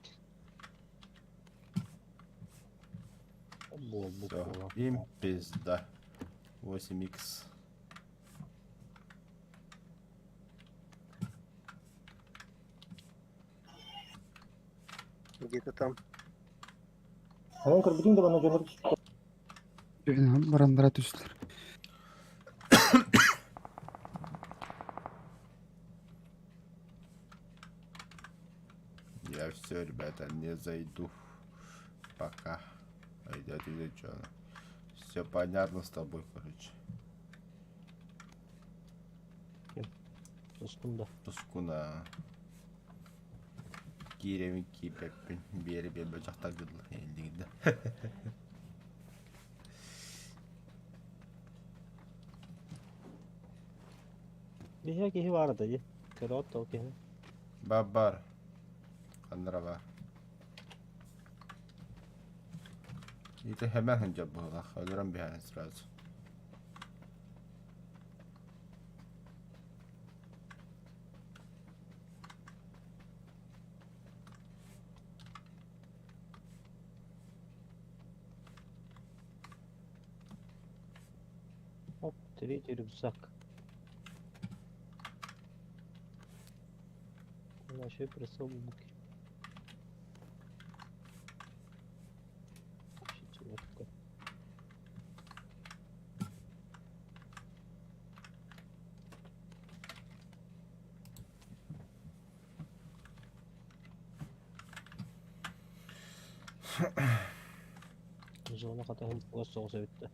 Буолбут Все, буолла. им пизда. 8х. Где-то там. А мен көрбүтүң да бана дьонор Барандара түстүлэр. Я все, ребята, не зайду. Пока. Пойдет или что? Все понятно с тобой, короче. Тускун да. Тускуна. Киирэмин кииппэппин, биэри биэрбэ дьахтар гылла да. Биһиэ киһи баар да дии. Көрөөт ол киһини. Бабар. Ханнара бар. Ити хэмэн хынжа буолах, өлөрөн биһэн сразу. Оп, третий рюкзак. Еще и прицел буки. Четвертка. Зона хатаһын тугас соҕус эбит да.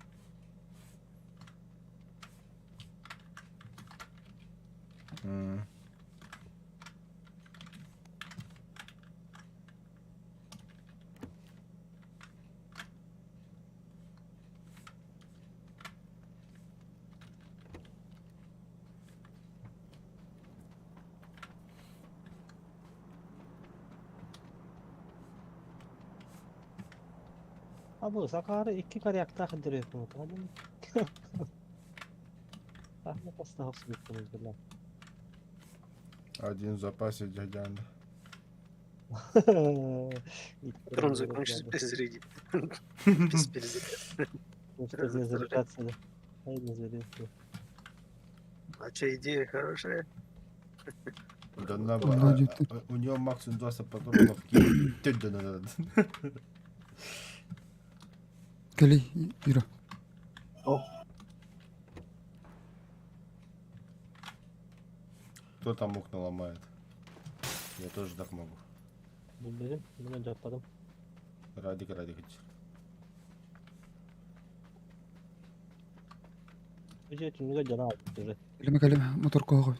М. А бу Сакары икки коряктаах дөрөппүн Ахмет астахов бля. Один в запасе дядянда. Дрон закончится без заряди. Без перезарядки. Ну что, не заряжаться, да? Ай, не заряжаться. А че, идея хорошая? Да на, Ну, а, где-то. а, у него максимум 20 патронов кинуть. Ты да, да, да. Кали, Юра. О. Кто там окна ломает? Я тоже так могу. Булдым, мин дьаттадым. Радик Радикович. Уже түнүгө жана уже. Кэлимэ кэлимэ мотор коһоҕо.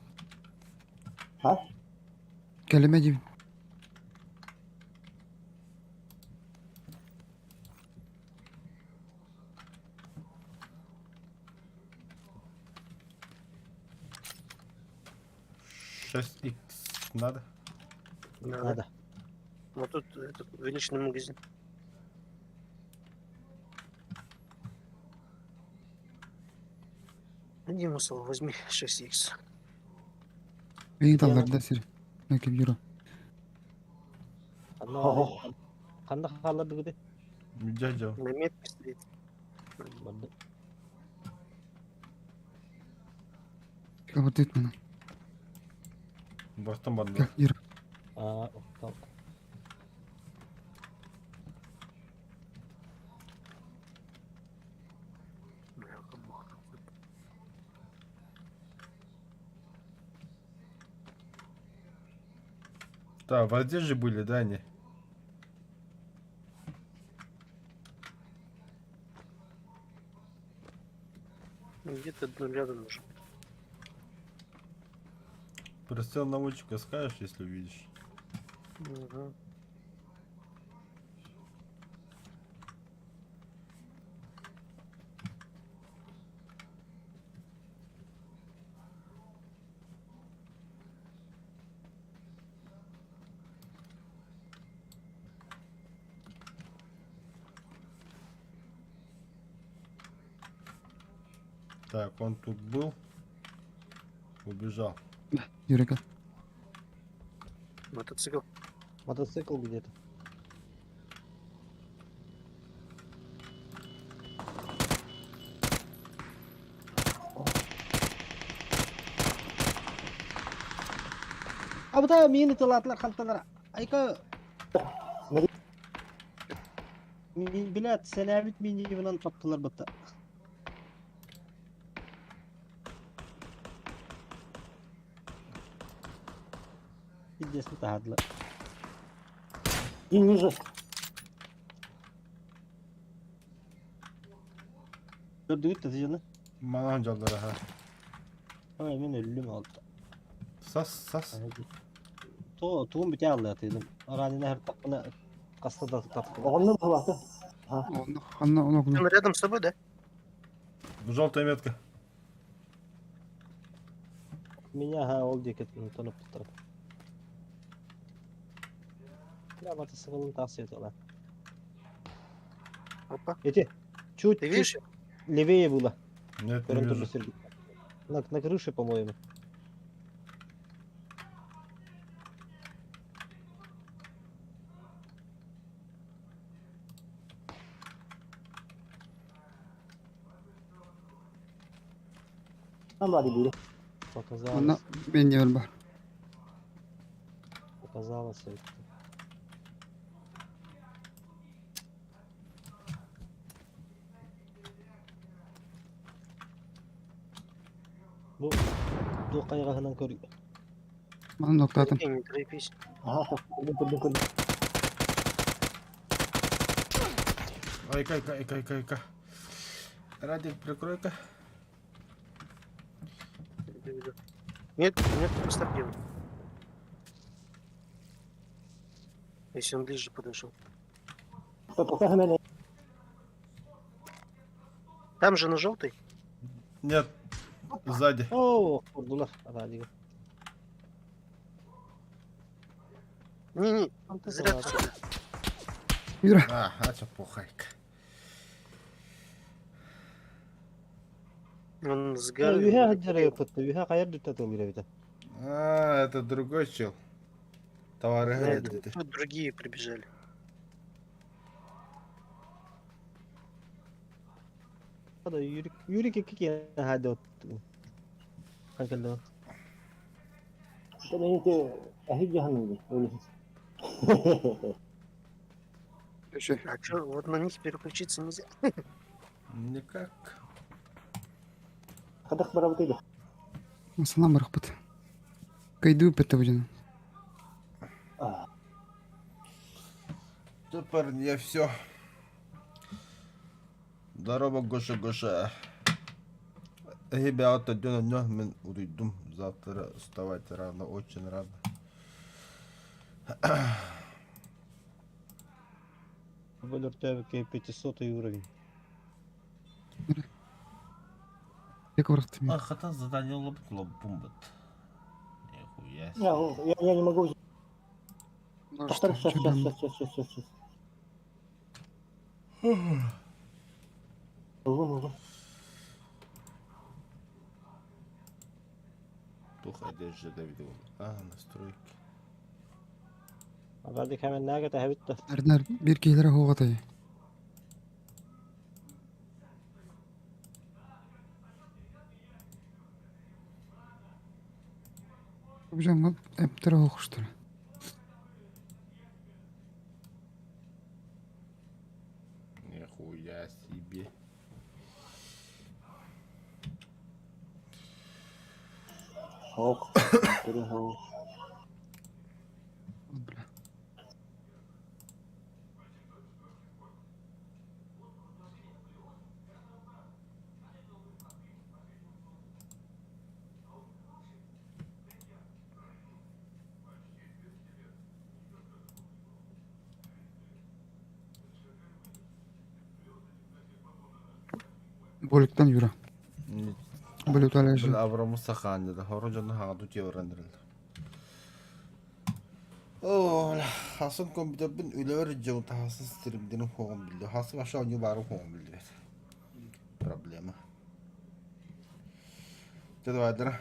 А? Кэлимэ диибин. 6х надо? Надо. Надо. Вот тут этот увеличенный магазин. Иди, мусол, возьми 6х. Миигин талларда сир. Наким Юра. Ханна ханна хааллардыгыты? Дядя. На метке стоит. Барды. Кабардыт мана. Бартан барда. Юра. Аа, там. Бляха, муха. Да, в воде же были, да, они? Ну, Где-то ну, рядом уже. Простел наводчика скажешь, если увидишь. Угу. Так, он тут был. Убежал. Юра кэл. Мотоцикл. Мотоцикл где-то. Абыта мени тылатлар халталар. Айка Мин билет сәләмит мини менән таптылар бата. Пиздец, тахадылар. И ниже. Көрдүгүт да жана. Манан жалдар, ага. Ай мен өлүм алды. Сас, сас. То тугум бите алды дедим. Аранына һәр тапкына каста да таптым. Оҕоннор баҕалаахта. Онно ханна оно Он рядом с тобой, да? Желтая метка. Меня ха ол декет тоноп туттар. Я мотоциклын тасып ала. Опа. Эти чуть, Ты чуть видишь? левее было. Нет, не Көрөн вижу. турду сирге. На, на крыше, по-моему. Там баар биирэ. Показалось. Онно мен диэбэр бар. Показалось. это. Бу бу кайгыһынан көр. Манан ноктаатым. Не, не торопись. Ага, көрдүм көрдүм көрдүм. Айка, айка, айка, айка, айка. Радик, прикрой-ка. Иду, иду. Нет, нет, поставь его. Если он ближе подошел. Тоқтаа мен Там же на желтый. Нет, сзади. О, курдулар Радига. Не-не, зря ты сюда. Юра. А, а чё, пухайка. Он с горы. Үһә хаджара көттө. Үһә кайыр дүттә тылыр бит. А, это другой чел. Товары Да, это где-то. тут другие прибежали. Да юрик юрик ики хады от. Канкалда. эһиги ханыыбын. Еще. А чё, вот на них переключиться нельзя? Никак. Хайдах барабытый Санам барахпыт. Кыйдыы бу дьону. Да, парни, я все. Здорово, Гоша, Гоша. Ребята, дён, мен уйдум. Завтра вставать рано, очень рано. Бөлөртөөбүккэ 500 уровень. Як врахтым. А, хата задание лоб лоб бумбат. Нихуя себе. Я не могу взять. Повтор, сейчас, сейчас, сейчас, сейчас, сейчас, сейчас. Могу, могу. Тух одежда Давид. А, настройки. Радик hemen näge tähe bitti. Эрнер бир киһилэрэ хоҕотой. Бу эмтэрэ хоҕуштара. Нихуя себе. Ох, перегол. Бля. Боликтан Юра. Болик Бил Авраам Саханды да хорожон хагаду тиорандырыл. О, хасын компьютербин үлөр жыл тахасын стримдин хоғым билdi. Хасын аша ойну бары хоғым билdi. Проблема. Давай, дара.